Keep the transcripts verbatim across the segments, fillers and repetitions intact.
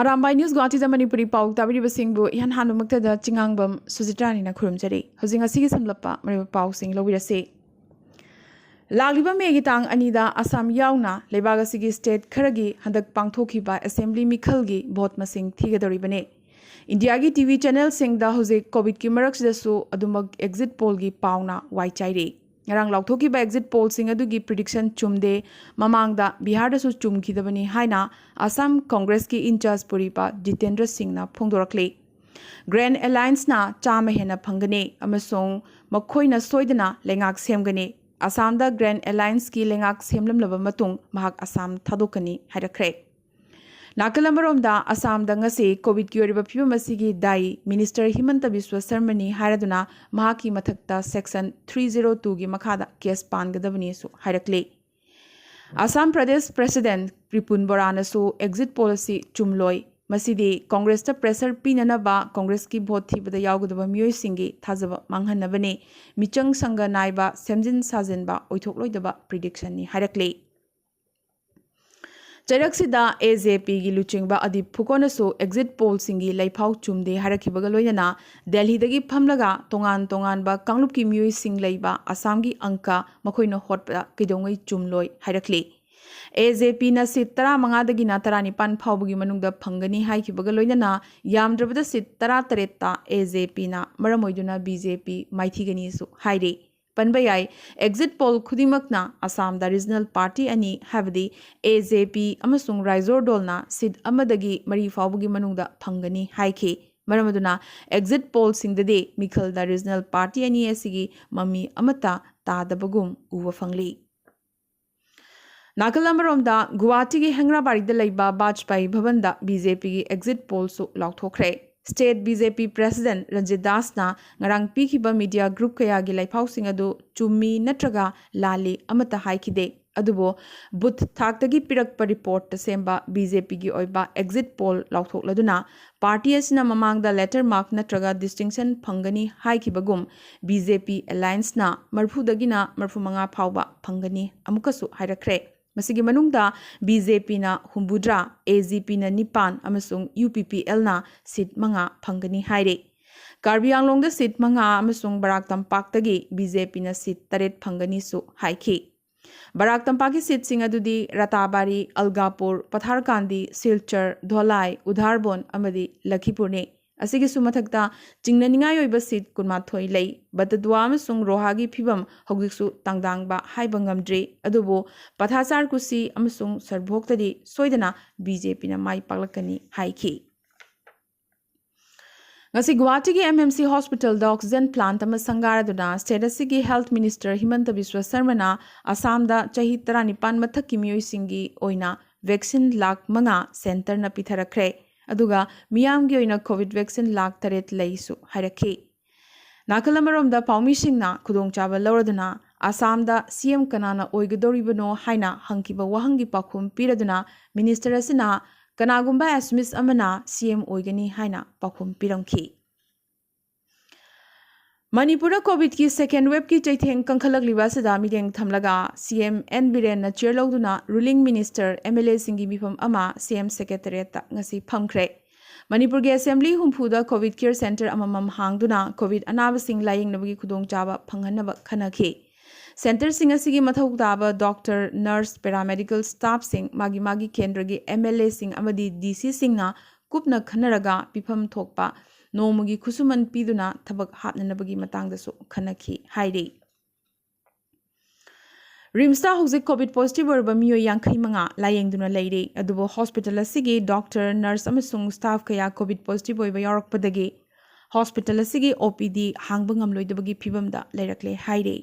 Arambai news ꯒꯨꯋꯥꯍꯥꯇꯤꯗ Manipuri ꯄꯥꯎ ꯇꯥꯕꯤꯔꯤꯕꯁꯤꯡꯕꯨ ꯏꯍꯥꯟ ꯍꯥꯟꯕꯃꯛꯇꯗ ꯆꯤꯉꯥꯡꯕꯝ ꯁꯨꯖꯤꯇ꯭ꯔꯥꯅꯤꯅ ꯈꯨꯔꯨꯝꯖꯔꯤ꯫ ꯍꯧꯖꯤꯛ ꯉꯁꯤꯒꯤ ꯁꯝꯂꯞꯄ ꯃꯔꯨꯑꯣꯏꯕ ꯄꯥꯎꯁꯤꯡ ꯂꯧꯕꯤꯔꯁꯤ꯫ ꯂꯥꯛꯂꯤꯕ ꯃꯦꯒꯤ ꯇꯥꯡ ꯑꯅꯤꯗ ꯑꯁꯥꯝ ꯌꯥꯎꯅ ꯂꯩꯕꯥꯛ ꯑꯁꯤꯒꯤ ꯁ꯭ꯇꯦꯠ ꯈꯔꯒꯤ ꯍꯟꯗꯛ ꯄꯥꯡꯊꯣꯛꯈꯤꯕ ꯑꯦꯁꯦꯝꯕ꯭ꯂꯤ ꯃꯤꯈꯜꯒꯤ ꯚꯣꯠ ꯃꯁꯤꯡ ꯊꯤꯒꯗꯧꯔꯤꯕꯅꯤ꯫ ꯏꯟꯗꯤꯌꯥꯒꯤ ꯇꯤ ꯚꯤ ꯆꯦꯅꯦꯜꯁꯤꯡꯗ ꯍꯧꯖꯤꯛ ꯀꯣꯚꯤꯗꯀꯤ ꯃꯔꯛꯁꯤꯗꯁꯨ ꯑꯗꯨꯃꯛ ꯑꯦꯛꯖꯤꯠ ꯄꯣꯜꯒꯤ ꯄꯥꯎꯅ ꯋꯥꯏ ꯆꯥꯏꯔꯤ꯫ ꯉꯔꯥꯡ ꯂꯥꯎꯊꯣꯛꯈꯤꯕ ꯑꯦꯛꯖꯤꯠ ꯄꯣꯜꯁꯤꯡ ꯑꯗꯨꯒꯤ ꯄ꯭ꯔꯤꯗꯤꯛꯁꯟ ꯆꯨꯝꯗꯦ, ꯃꯃꯥꯡꯗ ꯕꯤꯍꯥꯔꯗꯁꯨ ꯆꯨꯝꯈꯤꯗꯕꯅꯤ ꯍꯥꯏꯅ ꯑꯁꯥꯝ ꯀꯣꯡꯒ꯭ꯔꯦꯁꯀꯤ ꯏꯟꯆꯥꯔꯖ ꯄꯨꯔꯤꯕ ꯖꯤꯇꯦꯟꯗ꯭ꯔ ꯁꯤꯡꯅ ꯐꯣꯡꯗꯣꯔꯛꯂꯤ꯫ ꯒ꯭ꯔꯦꯟ ꯑꯦꯂꯥꯏꯟꯁꯅ ꯆꯥꯝꯃ ꯍꯦꯟꯅ ꯐꯪꯒꯅꯤ ꯑꯃꯁꯨꯡ ꯃꯈꯣꯏꯅ ꯁꯣꯏꯗꯅ ꯂꯩꯉꯥꯛ ꯁꯦꯝꯒꯅꯤ꯫ ꯑꯁꯥꯝꯗ ꯒ꯭ꯔꯦꯟ ꯑꯦꯂꯥꯏꯟꯁꯀꯤ ꯂꯩꯉꯥꯛ ꯁꯦꯝꯂꯝꯂꯕ ꯃꯇꯨꯡ ꯃꯍꯥꯛ ꯑꯁꯥꯝ ꯊꯥꯗꯣꯛꯀꯅꯤ ꯍꯥꯏꯔꯛꯈ꯭ꯔꯦ꯫ ꯅꯥꯀꯜ ꯑꯃꯔꯣꯝꯗ ꯑꯁꯥꯝꯗ ꯉꯁꯤ ꯀꯣꯚꯤꯗꯀꯤ ꯑꯣꯏꯔꯤꯕ ꯐꯤꯕꯝ ꯑꯁꯤꯒꯤ ꯗꯥꯏ ꯃꯤꯅꯤꯁꯇꯔ ꯍꯤꯃꯟꯇ ꯕꯤꯁ꯭ꯋ ꯁꯔꯃꯅꯤ ꯍꯥꯏꯔꯗꯨꯅ ꯃꯍꯥꯛꯀꯤ ꯃꯊꯛꯇ ꯁꯦꯛꯁꯟ ꯊ꯭ꯔꯤ ꯖꯤꯔꯣ ꯇꯨꯒꯤ ꯃꯈꯥꯗ ꯀꯦꯁ ꯄꯥꯟꯒꯗꯕꯅꯤꯁꯨ ꯍꯥꯏꯔꯛꯂꯤ꯫ ꯑꯁꯥꯝ ꯄ꯭ꯔꯗꯦꯁ ꯄ꯭ꯔꯦꯁꯤꯗꯦꯟꯠ ꯔꯤꯄꯨꯟ ꯕꯣꯔꯥꯅꯁꯨ ꯑꯦꯛꯖꯤꯠ ꯄꯣꯜ ꯑꯁꯤ ꯆꯨꯝꯂꯣꯏ, ꯃꯁꯤꯗꯤ ꯀꯣꯡꯒ꯭ꯔꯦꯁꯇ ꯄ꯭ꯔꯦꯁꯔ ꯄꯤꯅꯅꯕ ꯀꯣꯡꯒ꯭ꯔꯦꯁꯀꯤ ꯚꯣꯠ ꯊꯤꯕꯗ ꯌꯥꯎꯒꯗꯕ ꯃꯤꯑꯣꯏꯁꯤꯡꯒꯤ ꯊꯥꯖꯕ ꯃꯥꯡꯍꯟꯅꯕꯅꯤ, ꯃꯤꯆꯪ ꯁꯪꯒ ꯅꯥꯏꯕ, ꯁꯦꯝꯖꯤꯟ ꯁꯥꯖꯤꯟꯕ, ꯑꯣꯏꯊꯣꯛꯂꯣꯏꯗꯕ ꯄ꯭ꯔꯤꯗꯤꯛꯁꯟꯅꯤ ꯍꯥꯏꯔꯛꯂꯤ꯫ ꯆꯩꯔꯛꯁꯤꯗ ꯑꯦ ꯖꯦ ꯄꯤꯒꯤ ꯂꯨꯆꯤꯡꯕ ꯑꯗꯤꯞ ꯐꯨꯀꯣꯅꯁꯨ ꯑꯦꯛꯖꯤꯠ ꯄꯣꯜꯁꯤꯡꯒꯤ ꯂꯩꯐꯥꯎ ꯆꯨꯝꯗꯦ ꯍꯥꯏꯔꯛꯈꯤꯕꯒ ꯂꯣꯏꯅꯅ ꯗꯦꯜꯍꯤꯗꯒꯤ ꯐꯝꯂꯒ ꯇꯣꯉꯥꯟ ꯇꯣꯉꯥꯟꯕ ꯀꯥꯡꯂꯨꯞꯀꯤ ꯃꯤꯑꯣꯏꯁꯤꯡ ꯂꯩꯕ ꯑꯁꯥꯝꯒꯤ ꯑꯪꯀ ꯃꯈꯣꯏꯅ ꯍꯣꯠꯄꯗ ꯀꯩꯗꯧꯉꯩ ꯆꯨꯝꯂꯣꯏ ꯍꯥꯏꯔꯛꯂꯤ꯫ ꯑꯦ ꯖꯦ ꯄꯤꯅ ꯁꯤꯠ ꯇꯔꯥꯃꯉꯥꯗꯒꯤꯅ ꯇꯔꯥꯅꯤꯄꯥꯟ ꯐꯥꯎꯕꯒꯤ ꯃꯅꯨꯡꯗ ꯐꯪꯒꯅꯤ ꯍꯥꯏꯈꯤꯕꯒ ꯂꯣꯏꯅꯅ ꯌꯥꯝꯗ꯭ꯔꯕꯗ ꯁꯤꯠ ꯇꯔꯥꯇꯔꯦꯠꯇ ꯑꯦ ꯖꯦ ꯄꯤꯅ ꯃꯔꯝ ꯑꯣꯏꯗꯨꯅ ꯕꯤ ꯖꯦ ꯄꯤ ꯃꯥꯏꯊꯤꯒꯅꯤꯁꯨ ꯍꯥꯏꯔꯤ꯫ ꯄꯟꯕ ꯌꯥꯏ, ꯑꯦꯛꯖꯤꯠ ꯄꯣꯜ ꯈꯨꯗꯤꯡꯃꯛꯅ ꯑꯁꯥꯝꯗ ꯔꯤꯖꯅꯦꯜ ꯄꯥꯔꯇꯤ ꯑꯅꯤ, ꯍꯥꯏꯕꯗꯤ ꯑꯦ ꯖꯦ ꯄꯤ ꯑꯃꯁꯨꯡ ꯔꯥꯏꯖꯣꯔ ꯗꯣꯜꯅ ꯁꯤꯠ ꯑꯃꯗꯒꯤ ꯃꯔꯤ ꯐꯥꯎꯕꯒꯤ ꯃꯅꯨꯡꯗ ꯐꯪꯒꯅꯤ ꯍꯥꯏꯈꯤ꯫ ꯃꯔꯝ ꯑꯗꯨꯅ ꯑꯦꯛꯖꯤꯠ ꯄꯣꯜꯁꯤꯡꯗꯗꯤ ꯃꯤꯈꯜꯗ ꯔꯤꯖꯅꯦꯜ ꯄꯥꯔꯇꯤ ꯑꯅꯤ ꯑꯁꯤꯒꯤ ꯃꯃꯤ ꯑꯃꯠꯇ ꯇꯥꯗꯕꯒꯨꯝ ꯎꯕ ꯐꯪꯂꯤ꯫ ꯅꯥꯀꯜ ꯑꯃꯔꯣꯝꯗ ꯒꯨꯋꯥꯍꯥꯇꯤꯒꯤ ꯍꯦꯡꯔꯥꯕꯥꯔꯤꯗ ꯂꯩꯕ ꯕꯥꯖꯄꯥꯏ ꯚꯕꯟꯗ ꯕꯤ ꯖꯦ ꯄꯤꯒꯤ ꯑꯦꯛꯖꯤꯠ ꯄꯣꯜꯁꯨ ꯂꯥꯎꯊꯣꯛꯈ꯭ꯔꯦ꯫ ꯁ꯭ꯇꯦꯠ ꯕꯤ ꯖꯦ ꯄꯤ ꯄ꯭ꯔꯦꯁꯤꯗꯦꯟꯠ ꯔꯟꯖꯤꯠ ꯗꯥꯁꯅ ꯉꯔꯥꯡ ꯄꯤꯈꯤꯕ ꯃꯤꯗꯤꯌꯥ ꯒ꯭ꯔꯨꯞ ꯀꯌꯥꯒꯤ ꯂꯩꯐꯥꯎꯁꯤꯡ ꯑꯗꯨ ꯆꯨꯝꯃꯤ ꯅꯠꯇ꯭ꯔꯒ ꯂꯥꯜꯂꯤ ꯑꯃꯠꯇ ꯍꯥꯏꯈꯤꯗꯦ꯫ ꯑꯗꯨꯕꯨ ꯕꯨꯊ ꯊꯥꯛꯇꯒꯤ ꯄꯤꯔꯛꯄ ꯔꯤꯄꯣꯔꯠꯇ ꯁꯦꯝꯕ ꯕꯤ ꯖꯦ ꯄꯤꯒꯤ ꯑꯣꯏꯕ ꯑꯦꯛꯖꯤꯠ ꯄꯣꯜ ꯂꯥꯎꯊꯣꯛꯂꯗꯨꯅ ꯄꯥꯔꯇꯤ ꯑꯁꯤꯅ ꯃꯃꯥꯡꯗ ꯂꯦꯇꯔ ꯃꯥꯔꯛ ꯅꯠꯇ꯭ꯔꯒ ꯗꯤꯁꯇꯤꯡꯁꯟ ꯐꯪꯒꯅꯤ ꯍꯥꯏꯈꯤꯕꯒꯨꯝ ꯕꯤ ꯖꯦ ꯄꯤ ꯑꯦꯂꯥꯌꯟꯁꯅ ꯃꯔꯤꯐꯨꯗꯒꯤꯅ ꯃꯔꯤꯐꯨꯃꯉꯥ ꯐꯥꯎꯕ ꯐꯪꯒꯅꯤ ꯑꯃꯨꯛꯀꯁꯨ ꯍꯥꯏꯔꯛꯈ꯭ꯔꯦ꯫ ꯃꯁꯤꯒꯤ ꯃꯅꯨꯡꯗ ꯕꯤ ꯖꯦ ꯄꯤꯅ ꯍꯨꯝꯐꯨꯇꯔꯥ, ꯑꯦ ꯖꯤ ꯄꯤꯅ ꯅꯤꯄꯥꯟ ꯑꯃꯁꯨꯡ ꯌꯨ ꯄꯤ ꯄꯤ ꯑꯦꯜꯅ ꯁꯤꯠ ꯃꯉꯥ ꯐꯪꯒꯅꯤ ꯍꯥꯏꯔꯤ꯫ ꯀꯥꯔꯕꯤ ꯑꯪꯂꯣꯡꯗ ꯁꯤꯠ ꯃꯉꯥ ꯑꯃꯁꯨꯡ ꯕꯔꯥꯛ ꯇꯝꯄꯥꯛꯇꯒꯤ ꯕꯤ ꯖꯦ ꯄꯤꯅ ꯁꯤꯠ ꯇꯔꯦꯠ ꯐꯪꯒꯅꯤꯁꯨ ꯍꯥꯏꯈꯤ꯫ ꯕꯔꯥꯛ ꯇꯝꯄꯥꯛꯀꯤ ꯁꯤꯠꯁꯤꯡ ꯑꯗꯨꯗꯤ ꯔꯥꯇꯥꯕꯥꯔꯤ, ꯑꯜꯒꯥꯄꯨꯔ, ꯄꯊꯥꯔꯀꯥꯟꯗꯤ, ꯁꯤꯜꯆꯔ, ꯙꯣꯂꯥꯏ, ꯎꯙꯥꯔꯕꯣꯟ ꯑꯃꯗꯤ ꯂꯈꯤꯄꯨꯔꯅꯤ꯫ ꯑꯁꯤꯒꯤꯁꯨ ꯃꯊꯛꯇ ꯆꯤꯡꯅꯅꯤꯡꯉꯥꯏ ꯑꯣꯏꯕ ꯁꯤꯠ ꯀꯨꯟꯃꯥꯊꯣꯏ ꯂꯩ꯫ ꯕꯇꯗ꯭ꯋꯥ ꯑꯃꯁꯨꯡ ꯔꯣꯍꯥꯒꯤ ꯐꯤꯕꯝ ꯍꯧꯖꯤꯛꯁꯨ ꯇꯥꯡꯗꯥꯡꯕ ꯍꯥꯏꯕ ꯉꯝꯗ꯭ꯔꯤ, ꯑꯗꯨꯕꯨ ꯄꯊꯥꯁꯥꯔ ꯀꯨꯁꯤ ꯑꯃꯁꯨꯡ ꯁꯔꯚꯣꯛꯇꯗꯤ ꯁꯣꯏꯗꯅ ꯕꯤ ꯖꯦ ꯄꯤꯅ ꯃꯥꯏ ꯄꯥꯛꯂꯛꯀꯅꯤ ꯍꯥꯏꯈꯤ꯫ ꯉꯁꯤ ꯒꯨꯋꯥꯍꯥꯇꯤꯒꯤ ꯑꯦꯝ ꯑꯦꯝ ꯁꯤ ꯍꯣꯁꯄꯤꯇꯥꯜꯗ ꯑꯣꯛꯁꯤꯖꯦꯟ ꯄ꯭ꯂꯥꯟꯠ ꯑꯃ ꯁꯪꯒꯥꯔꯗꯨꯅ ꯁ꯭ꯇꯦꯠ ꯑꯁꯤꯒꯤ ꯍꯦꯜꯊ ꯃꯤꯅꯤꯁꯇꯔ ꯍꯤꯃꯟꯇ ꯕꯤꯁ꯭ꯋ ꯁꯔꯃꯅ ꯑꯁꯥꯝꯗ ꯆꯍꯤ ꯇꯔꯥꯅꯤꯄꯥꯟ ꯃꯊꯛꯀꯤ ꯃꯤꯑꯣꯏꯁꯤꯡꯒꯤ ꯑꯣꯏꯅ ꯚꯦꯛꯁꯤꯟ ꯂꯥꯈ ꯃꯉꯥ ꯁꯦꯟꯇꯔꯅ ꯄꯤꯊꯔꯛꯈ꯭ꯔꯦ꯫ ꯑꯗꯨꯒ ꯃꯤꯌꯥꯝꯒꯤ ꯑꯣꯏꯅ ꯀꯣꯚꯤꯗ ꯚꯦꯛꯁꯤꯟ ꯂꯥꯈ ꯇꯔꯦꯠ ꯂꯩꯁꯨ ꯍꯥꯏꯔꯛꯈꯤ꯫ ꯅꯥꯀꯜ ꯑꯃꯔꯣꯝꯗ ꯄꯥꯎꯃꯤꯁꯤꯡꯅ ꯈꯨꯗꯣꯡꯆꯥꯕ ꯂꯧꯔꯗꯨꯅ ꯑꯁꯥꯝꯗ ꯁꯤ ꯑꯦꯝ ꯀꯅꯥꯅ ꯑꯣꯏꯒꯗꯧꯔꯤꯕꯅꯣ ꯍꯥꯏꯅ ꯍꯪꯈꯤꯕ ꯋꯥꯍꯪꯒꯤ ꯄꯥꯎꯈꯨꯝ ꯄꯤꯔꯗꯨꯅ ꯃꯤꯅꯤꯁꯇꯔ ꯑꯁꯤꯅ ꯀꯅꯥꯒꯨꯝꯕ ꯑꯦꯁꯃꯤꯁ ꯑꯃꯅ ꯁꯤ ꯑꯦꯝ ꯑꯣꯏꯒꯅꯤ ꯍꯥꯏꯅ ꯄꯥꯎꯈꯨꯝ ꯄꯤꯔꯝꯈꯤ꯫ ꯃꯅꯤꯄꯨꯔꯗ ꯀꯣꯚꯤꯗꯀꯤ ꯁꯦꯀꯦꯟ ꯋꯦꯕꯀꯤ ꯆꯩꯊꯦꯡ ꯀꯟꯈꯠꯂꯛꯂꯤꯕ ꯑꯁꯤꯗ ꯃꯤꯠꯌꯦꯡ ꯊꯝꯂꯒ ꯁꯤ ꯑꯦꯝ ꯑꯦꯟ ꯕꯤꯔꯦꯟꯅ ꯆꯤꯌꯔ ꯂꯧꯗꯨꯅ ꯔꯨꯂꯤꯡ ꯃꯤꯅꯤꯁꯇꯔ, ꯑꯦꯝ ꯑꯦꯜ ꯑꯦꯁꯤꯡꯒꯤ ꯃꯤꯐꯝ ꯑꯃ ꯁꯤ ꯑꯦꯝ ꯁꯦꯀ꯭ꯔꯦꯇꯔꯤꯌꯦꯠꯇ ꯉꯁꯤ ꯐꯝꯈ꯭ꯔꯦ꯫ ꯃꯅꯤꯄꯨꯔꯒꯤ ꯑꯦꯁꯦꯝꯕ꯭ꯂꯤ ꯍꯨꯝꯐꯨꯗ ꯀꯣꯚꯤꯗ ꯀꯤꯌꯔ ꯁꯦꯟꯇꯔ ꯑꯃꯃꯝ ꯍꯥꯡꯗꯨꯅ ꯀꯣꯚꯤꯗ ꯑꯅꯥꯕꯁꯤꯡ ꯂꯥꯌꯦꯡꯅꯕꯒꯤ ꯈꯨꯗꯣꯡꯆꯥꯕ ꯐꯪꯍꯟꯅꯕ ꯈꯟꯅꯈꯤ꯫ ꯁꯦꯟꯇꯔꯁꯤꯡ ꯑꯁꯤꯒꯤ ꯃꯊꯧ ꯇꯥꯕ ꯗꯣꯛꯇꯔ, ꯅꯔꯁ, ꯄꯦꯔꯥꯃꯦꯗꯤꯀꯦꯜ ꯁ꯭ꯇꯥꯐꯁꯤꯡ ꯃꯥꯒꯤ ꯃꯥꯒꯤ ꯀꯦꯟꯗ꯭ꯔꯒꯤ ꯑꯦꯝ ꯑꯦꯜ ꯑꯦꯁꯤꯡ ꯑꯃꯗꯤ ꯗꯤ ꯁꯤꯁꯤꯡꯅ ꯀꯨꯞꯅ ꯈꯟꯅꯔꯒ ꯄꯤꯐꯝ ꯊꯣꯛꯄ ꯅꯣꯡꯃꯒꯤ ꯈꯨꯠꯁꯨꯃꯟ ꯄꯤꯗꯨꯅ ꯊꯕꯛ ꯍꯥꯞꯅꯅꯕꯒꯤ ꯃꯇꯥꯡꯗꯁꯨ ꯈꯟꯅꯈꯤ ꯍꯥꯏꯔꯤ꯫ ꯔꯤꯝꯁꯇ ꯍꯧꯖꯤꯛ ꯀꯣꯚꯤꯗ ꯄꯣꯖꯤꯇꯤꯚ ꯑꯣꯏꯔꯕ ꯃꯤꯑꯣꯏ ꯌꯥꯡꯈꯩ ꯃꯉꯥ ꯂꯥꯌꯦꯡꯗꯨꯅ ꯂꯩꯔꯤ꯫ ꯑꯗꯨꯕꯨ ꯍꯣꯁꯄꯤꯇꯥꯜ ꯑꯁꯤꯒꯤ ꯗꯣꯛꯇꯔ, ꯅꯔꯁ ꯑꯃꯁꯨꯡ ꯁ꯭ꯇꯥꯐ ꯀꯌꯥ ꯀꯣꯚꯤꯗ ꯄꯣꯖꯤꯇꯤꯚ ꯑꯣꯏꯕ ꯌꯥꯎꯔꯛꯄꯗꯒꯤ ꯍꯣꯁꯄꯤꯇꯥꯜ ꯑꯁꯤꯒꯤ ꯑꯣ ꯄꯤ ꯗꯤ ꯍꯥꯡꯕ ꯉꯝꯂꯣꯏꯗꯕꯒꯤ ꯐꯤꯕꯝꯗ ꯂꯩꯔꯛꯂꯦ ꯍꯥꯏꯔꯤ꯫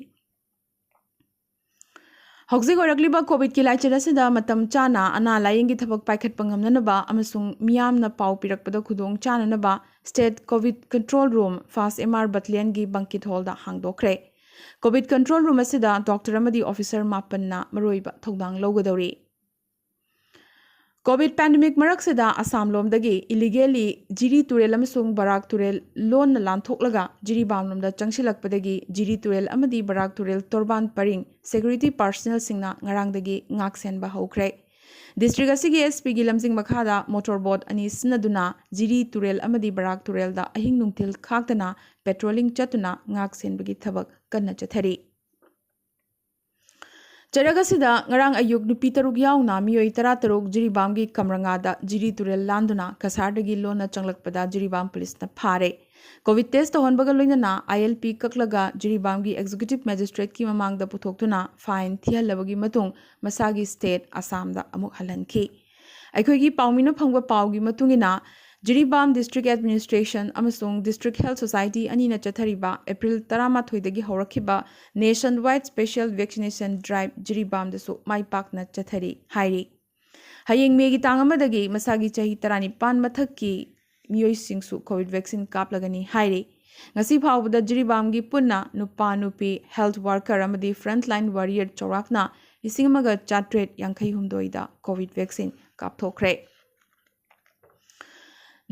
ꯍꯧꯖꯤꯛ ꯑꯣꯏꯔꯛꯂꯤꯕ ꯀꯣꯚꯤꯗꯀꯤ ꯂꯥꯏꯆꯠ ꯑꯁꯤꯗ ꯃꯇꯝ ꯆꯥꯅ ꯑꯅꯥ ꯂꯥꯌꯦꯡꯒꯤ ꯊꯕꯛ ꯄꯥꯏꯈꯠꯄ ꯉꯝꯅꯅꯕ ꯑꯃꯁꯨꯡ ꯃꯤꯌꯥꯝꯅ ꯄꯥꯎ ꯄꯤꯔꯛꯄꯗ ꯈꯨꯗꯣꯡ ꯆꯥꯅꯅꯕ ꯁ꯭ꯇꯦꯠ ꯀꯣꯚꯤꯗ ꯀꯟꯇ꯭ꯔꯣꯜ ꯔꯨꯝ, ꯐꯥꯁ ꯑꯦꯝ ꯑꯥꯔ ꯕꯠꯇꯥꯂꯤꯌꯟꯒꯤ ꯕꯪꯀꯦꯠ ꯍꯣꯜꯗ ꯍꯥꯡꯗꯣꯛꯈ꯭ꯔꯦ꯫ ꯀꯣꯚꯤꯗ ꯀꯟꯇ꯭ꯔꯣꯜ ꯔꯨꯝ ꯑꯁꯤꯗ ꯗꯣꯛꯇꯔ ꯑꯃꯗꯤ ꯑꯣꯐꯤꯁꯔ ꯃꯥꯄꯟꯅ ꯃꯔꯨꯑꯣꯏꯕ ꯊꯧꯗꯥꯡ ꯂꯧꯒꯗꯧꯔꯤ꯫ ꯀꯣꯚꯤꯗ ꯄꯦꯟꯗꯦꯃꯤꯛ ꯃꯔꯛꯁꯤꯗ ꯑꯁꯥꯝ ꯂꯣꯝꯗꯒꯤ ꯏꯂꯤꯒꯦꯜꯂꯤ ꯖꯤꯔꯤ ꯇꯨꯔꯦꯜ ꯑꯃꯁꯨꯡ ꯕꯔꯥꯛ ꯇꯨꯔꯦꯜ ꯂꯣꯟꯅ ꯂꯥꯟꯊꯣꯛꯂꯒ ꯖꯤꯔꯤꯕꯥꯝ ꯂꯣꯝꯗ ꯆꯪꯁꯤꯜꯂꯛꯄꯗꯒꯤ ꯖꯤꯔꯤ ꯇꯨꯔꯦꯜ ꯑꯃꯗꯤ ꯕꯔꯥꯛ ꯇꯨꯔꯦꯜ ꯇꯣꯔꯕꯥꯟ ꯄꯔꯤꯡ ꯁꯦꯀ꯭ꯌꯨꯔꯤꯇꯤ ꯄꯥꯔꯁꯅꯦꯜꯁꯤꯡꯅ ꯉꯔꯥꯡꯗꯒꯤ ꯉꯥꯛ ꯁꯦꯟꯕ ꯍꯧꯈ꯭ꯔꯦ꯫ ꯗꯤꯁꯇ꯭ꯔꯤꯛ ꯑꯁꯤꯒꯤ ꯑꯦꯁ ꯄꯤꯒꯤ ꯂꯝꯖꯤꯡ ꯃꯈꯥꯗ ꯃꯣꯇꯣꯔ ꯕꯣꯠ ꯑꯅꯤ ꯁꯤꯖꯤꯟꯅꯗꯨꯅ ꯖꯤꯔꯤ ꯇꯨꯔꯦꯜ ꯑꯃꯗꯤ ꯕꯔꯥꯛ ꯇꯨꯔꯦꯜꯗ ꯑꯍꯤꯡ ꯅꯨꯡꯊꯤꯜ ꯈꯥꯛꯇꯅ ꯄꯦꯇ꯭ꯔꯣꯂꯤꯡ ꯆꯠꯇꯨꯅ ꯉꯥꯛ ꯁꯦꯟꯕꯒꯤ ꯊꯕꯛ ꯀꯟꯅ ꯆꯠꯊꯔꯤ꯫ ꯆꯩꯔꯛ ꯑꯁꯤꯗ ꯉꯔꯥꯡ ꯑꯌꯨꯛ ꯅꯨꯄꯤ ꯇꯔꯨꯛ ꯌꯥꯎꯅ ꯃꯤꯑꯣꯏ ꯇꯔꯥꯇꯔꯨꯛ ꯖꯤꯔꯤꯕꯥꯝꯒꯤ ꯀꯝꯔꯉꯥꯗ ꯖꯤꯔꯤ ꯇꯨꯔꯦꯜ ꯂꯥꯟꯗꯨꯅ ꯀꯁꯥꯔꯗꯒꯤ ꯂꯣꯟꯅ ꯆꯪꯂꯛꯄꯗ ꯖꯤꯔꯤꯕꯥꯝ ꯄꯨꯂꯤꯁꯅ ꯐꯥꯔꯦ꯫ ꯀꯣꯚꯤꯗ ꯇꯦꯁ ꯇꯧꯍꯟꯕꯒ ꯂꯣꯏꯅꯅ ꯑꯥꯏ ꯑꯦꯜ ꯄꯤ ꯀꯛꯂꯒ ꯖꯤꯔꯤꯕꯥꯝꯒꯤ ꯑꯦꯛꯖꯤꯀ꯭ꯌꯨꯇꯤꯚ ꯃꯦꯖꯤꯁꯇ꯭ꯔꯦꯠꯀꯤ ꯃꯃꯥꯡꯗ ꯄꯨꯊꯣꯛꯇꯨꯅ ꯐꯥꯏꯟ ꯊꯤꯍꯜꯂꯕꯒꯤ ꯃꯇꯨꯡ ꯃꯁꯥꯒꯤ ꯁ꯭ꯇꯦꯠ ꯑꯁꯥꯝꯗ ꯑꯃꯨꯛ ꯍꯜꯍꯟꯈꯤ꯫ ꯑꯩꯈꯣꯏꯒꯤ ꯄꯥꯎꯃꯤꯅ ꯐꯪꯕ ꯄꯥꯎꯒꯤ ꯃꯇꯨꯡ ꯏꯟꯅ, ꯖꯤꯔꯤꯕꯥꯝ ꯗꯤꯁꯇ꯭ꯔꯤꯛ ꯑꯦꯗꯃꯤꯅꯤꯁꯇ꯭ꯔꯦꯁꯟ ꯑꯃꯁꯨꯡ ꯗꯤꯁꯇ꯭ꯔꯤꯛ ꯍꯦꯜꯊ ꯁꯣꯁꯥꯏꯇꯤ ꯑꯅꯤꯅ ꯆꯠꯊꯔꯤꯕ ꯑꯦꯄ꯭ꯔꯤꯜ ꯇꯔꯥꯃꯥꯊꯣꯏꯗꯒꯤ ꯍꯧꯔꯛꯈꯤꯕ ꯅꯦꯁꯟ ꯋꯥꯏꯗ ꯁ꯭ꯄꯦꯁꯤꯌꯦꯜ ꯚꯦꯛꯁꯤꯅꯦꯁꯟ ꯗ꯭ꯔꯥꯏꯚ ꯖꯤꯔꯤꯕꯥꯝꯗꯁꯨ ꯃꯥꯏ ꯄꯥꯛꯅ ꯆꯠꯊꯔꯤ ꯍꯥꯏꯔꯤ꯫ ꯍꯌꯦꯡ ꯃꯦꯒꯤ ꯇꯥꯡ ꯑꯃꯗꯒꯤ ꯃꯁꯥꯒꯤ ꯆꯍꯤ ꯇꯔꯥꯅꯤꯄꯥꯟ ꯃꯊꯛꯀꯤ ꯃꯤꯑꯣꯏꯁꯤꯡꯁꯨ ꯀꯣꯚꯤꯗ ꯚꯦꯛꯁꯤꯟ ꯀꯥꯞꯂꯒꯅꯤ ꯍꯥꯏꯔꯤ꯫ ꯉꯁꯤ ꯐꯥꯎꯕꯗ ꯖꯤꯔꯤꯕꯥꯝꯒꯤ ꯄꯨꯟꯅ ꯅꯨꯄꯥ, ꯅꯨꯄꯤ, ꯍꯦꯜꯊ ꯋꯥꯔꯀꯔ ꯑꯃꯗꯤ ꯐ꯭ꯔꯟꯠꯂꯥꯏꯟ ꯋꯥꯔꯤꯌꯔ ꯆꯥꯎꯔꯥꯛꯅ ꯂꯤꯁꯤꯡ ꯑꯃꯒ ꯆꯥꯇ꯭ꯔꯦꯠ ꯌꯥꯡꯈꯩ ꯍꯨꯝꯗꯣꯏꯗ ꯀꯣꯚꯤꯗ ꯚꯦꯛꯁꯤꯟ ꯀꯥꯞꯊꯣꯛꯈ꯭ꯔꯦ꯫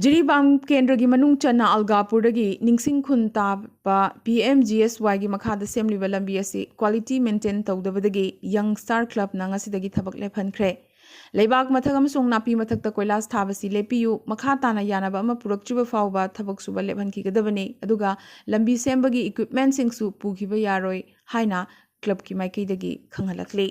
ꯖꯤꯔꯤꯕꯥꯝ ꯀꯦꯟꯗ꯭ꯔꯒꯤ ꯃꯅꯨꯡ ꯆꯟꯅ ꯑꯜꯒꯥꯄꯨꯔꯗꯒꯤ ꯅꯤꯡꯁꯤꯡ ꯈꯨꯟ ꯇꯥꯕ ꯄꯤ ꯑꯦꯝ ꯖꯤ ꯑꯦꯁ ꯋꯥꯏꯒꯤ ꯃꯈꯥꯗ ꯁꯦꯝꯂꯤꯕ ꯂꯝꯕꯤ ꯑꯁꯤ ꯀ꯭ꯋꯥꯂꯤꯇꯤ ꯃꯦꯟꯇꯦꯟ ꯇꯧꯗꯕꯗꯒꯤ ꯌꯪ ꯁ꯭ꯇꯥꯔ ꯀ꯭ꯂꯕꯅ ꯉꯁꯤꯗꯒꯤ ꯊꯕꯛ ꯂꯦꯞꯍꯟꯈ꯭ꯔꯦ꯫ ꯂꯩꯕꯥꯛ ꯃꯊꯛ ꯑꯃꯁꯨꯡ ꯅꯥꯄꯤ ꯃꯊꯛꯇ ꯀꯣꯏꯂꯥꯁ ꯊꯥꯕꯁꯤ ꯂꯦꯞꯄꯤꯌꯨ, ꯃꯈꯥ ꯇꯥꯅ ꯌꯥꯅꯕ ꯑꯃ ꯄꯨꯔꯛꯇ꯭ꯔꯤꯕ ꯐꯥꯎꯕ ꯊꯕꯛ ꯁꯨꯕ ꯂꯦꯞꯍꯟꯈꯤꯒꯗꯕꯅꯤ, ꯑꯗꯨꯒ ꯂꯝꯕꯤ ꯁꯦꯝꯕꯒꯤ ꯏꯀ꯭ꯋꯤꯞꯃꯦꯟꯠꯁꯤꯡꯁꯨ ꯄꯨꯈꯤꯕ ꯌꯥꯔꯣꯏ ꯍꯥꯏꯅ ꯀ꯭ꯂꯕꯀꯤ ꯃꯥꯏꯀꯩꯗꯒꯤ ꯈꯪꯍꯜꯂꯛꯂꯤ꯫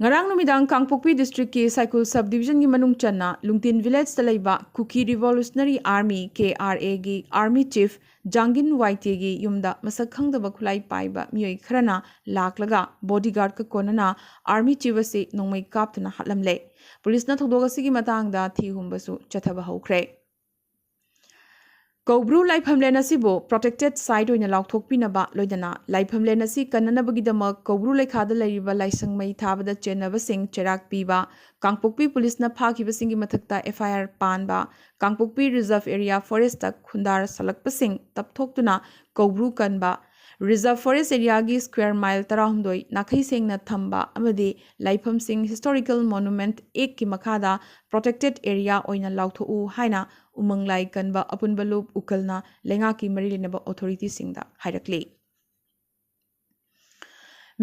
ꯉꯔꯥꯡ ꯅꯨꯃꯤꯗꯥꯡ ꯀꯥꯡꯄꯣꯛꯄꯤ ꯗꯤꯁꯇ꯭ꯔꯤꯛꯀꯤ ꯁꯥꯏꯈꯨꯜ ꯁꯕ ꯗꯤꯕꯤꯖꯟꯒꯤ ꯃꯅꯨꯡ ꯆꯟꯅ ꯂꯨꯡꯇꯤꯟ ꯚꯤꯂꯦꯖꯇ ꯂꯩꯕ ꯀꯨꯀꯤ ꯔꯤꯚꯣꯂꯨꯁꯅꯔꯤ ꯑꯥꯔꯃꯤ, ꯀꯦ ꯑꯥꯔ ꯑꯦꯒꯤ ꯑꯥꯔꯃꯤ ꯆꯤꯐ ꯖꯥꯡꯒꯤꯟ ꯋꯥꯏꯇꯦꯒꯤ ꯌꯨꯝꯗ ꯃꯁꯛ ꯈꯪꯗꯕ ꯈꯨꯠꯂꯥꯏ ꯄꯥꯏꯕ ꯃꯤꯑꯣꯏ ꯈꯔꯅ ꯂꯥꯛꯂꯒ ꯕꯣꯗꯤꯒꯥꯔꯗꯀ ꯀꯣꯟꯅꯅ ꯑꯥꯔꯃꯤ ꯆꯤꯐ ꯑꯁꯤ ꯅꯣꯡꯃꯩ ꯀꯥꯞꯇꯨꯅ ꯍꯥꯠꯂꯝꯂꯦ꯫ ꯄꯨꯂꯤꯁꯅ ꯊꯧꯗꯣꯛ ꯑꯁꯤꯒꯤ ꯃꯇꯥꯡꯗ ꯊꯤ ꯍꯨꯝꯕꯁꯨ ꯆꯠꯊꯕ ꯍꯧꯈ꯭ꯔꯦ꯫ ꯀꯧꯕ꯭ꯔꯨ ꯂꯥꯏꯐꯝꯂꯦꯟ ꯑꯁꯤꯕꯨ ꯄ꯭ꯔꯣꯇꯦꯛꯇꯦꯗ ꯁꯥꯏꯠ ꯑꯣꯏꯅ ꯂꯥꯎꯊꯣꯛꯄꯤꯅꯕ, ꯂꯣꯏꯅꯅ ꯂꯥꯏꯐꯝꯂꯦꯟ ꯑꯁꯤ ꯀꯟꯅꯅꯕꯒꯤꯗꯃꯛ ꯀꯧꯕ꯭ꯔꯨ ꯂꯩꯈꯥꯗ ꯂꯩꯔꯤꯕ ꯂꯥꯏꯁꯪ ꯃꯩ ꯊꯥꯕꯗ ꯆꯦꯟꯅꯕꯁꯤꯡ ꯆꯩꯔꯥꯛ ꯄꯤꯕ, ꯀꯥꯡꯄꯣꯛꯄꯤ ꯄꯨꯂꯤꯁꯅ ꯐꯥꯈꯤꯕꯁꯤꯡꯒꯤ ꯃꯊꯛꯇ ꯑꯦꯐ ꯑꯥꯏ ꯑꯥꯔ ꯄꯥꯟꯕ, ꯀꯥꯡꯄꯣꯛꯄꯤ ꯔꯤꯖꯔꯚ ꯑꯦꯔꯤꯌꯥ ꯐꯣꯔꯦꯁꯇ ꯈꯨꯟꯗꯥꯔ ꯁꯜꯂꯛꯄꯁꯤꯡ ꯇꯞꯊꯣꯛꯇꯨꯅ ꯀꯧꯕ꯭ꯔꯨ ꯀꯟꯕ, Reserve Forest Areaꯒꯤ square mile ꯇꯔꯥꯍꯨꯝꯗꯣꯏ ꯅꯥꯈꯩ ꯁꯦꯡꯅ ꯊꯝꯕ ꯑꯃꯗꯤ ꯂꯥꯏꯐꯝꯁꯤꯡ Historical Monument Actꯀꯤ ꯃꯈꯥꯗ protected area ꯑꯣꯏꯅ ꯂꯥꯎꯊꯣꯛꯎ ꯍꯥꯏꯅ ꯎꯃꯪ ꯂꯥꯏ ꯀꯟꯕ ꯑꯄꯨꯟꯕ ꯂꯨꯞ ꯎꯀꯜꯅ ꯂꯩꯉꯥꯛꯀꯤ ꯃꯔꯤ ꯂꯩꯅꯕ authorityꯁꯤꯡꯗ ꯍꯥꯏꯔꯛꯂꯤ꯫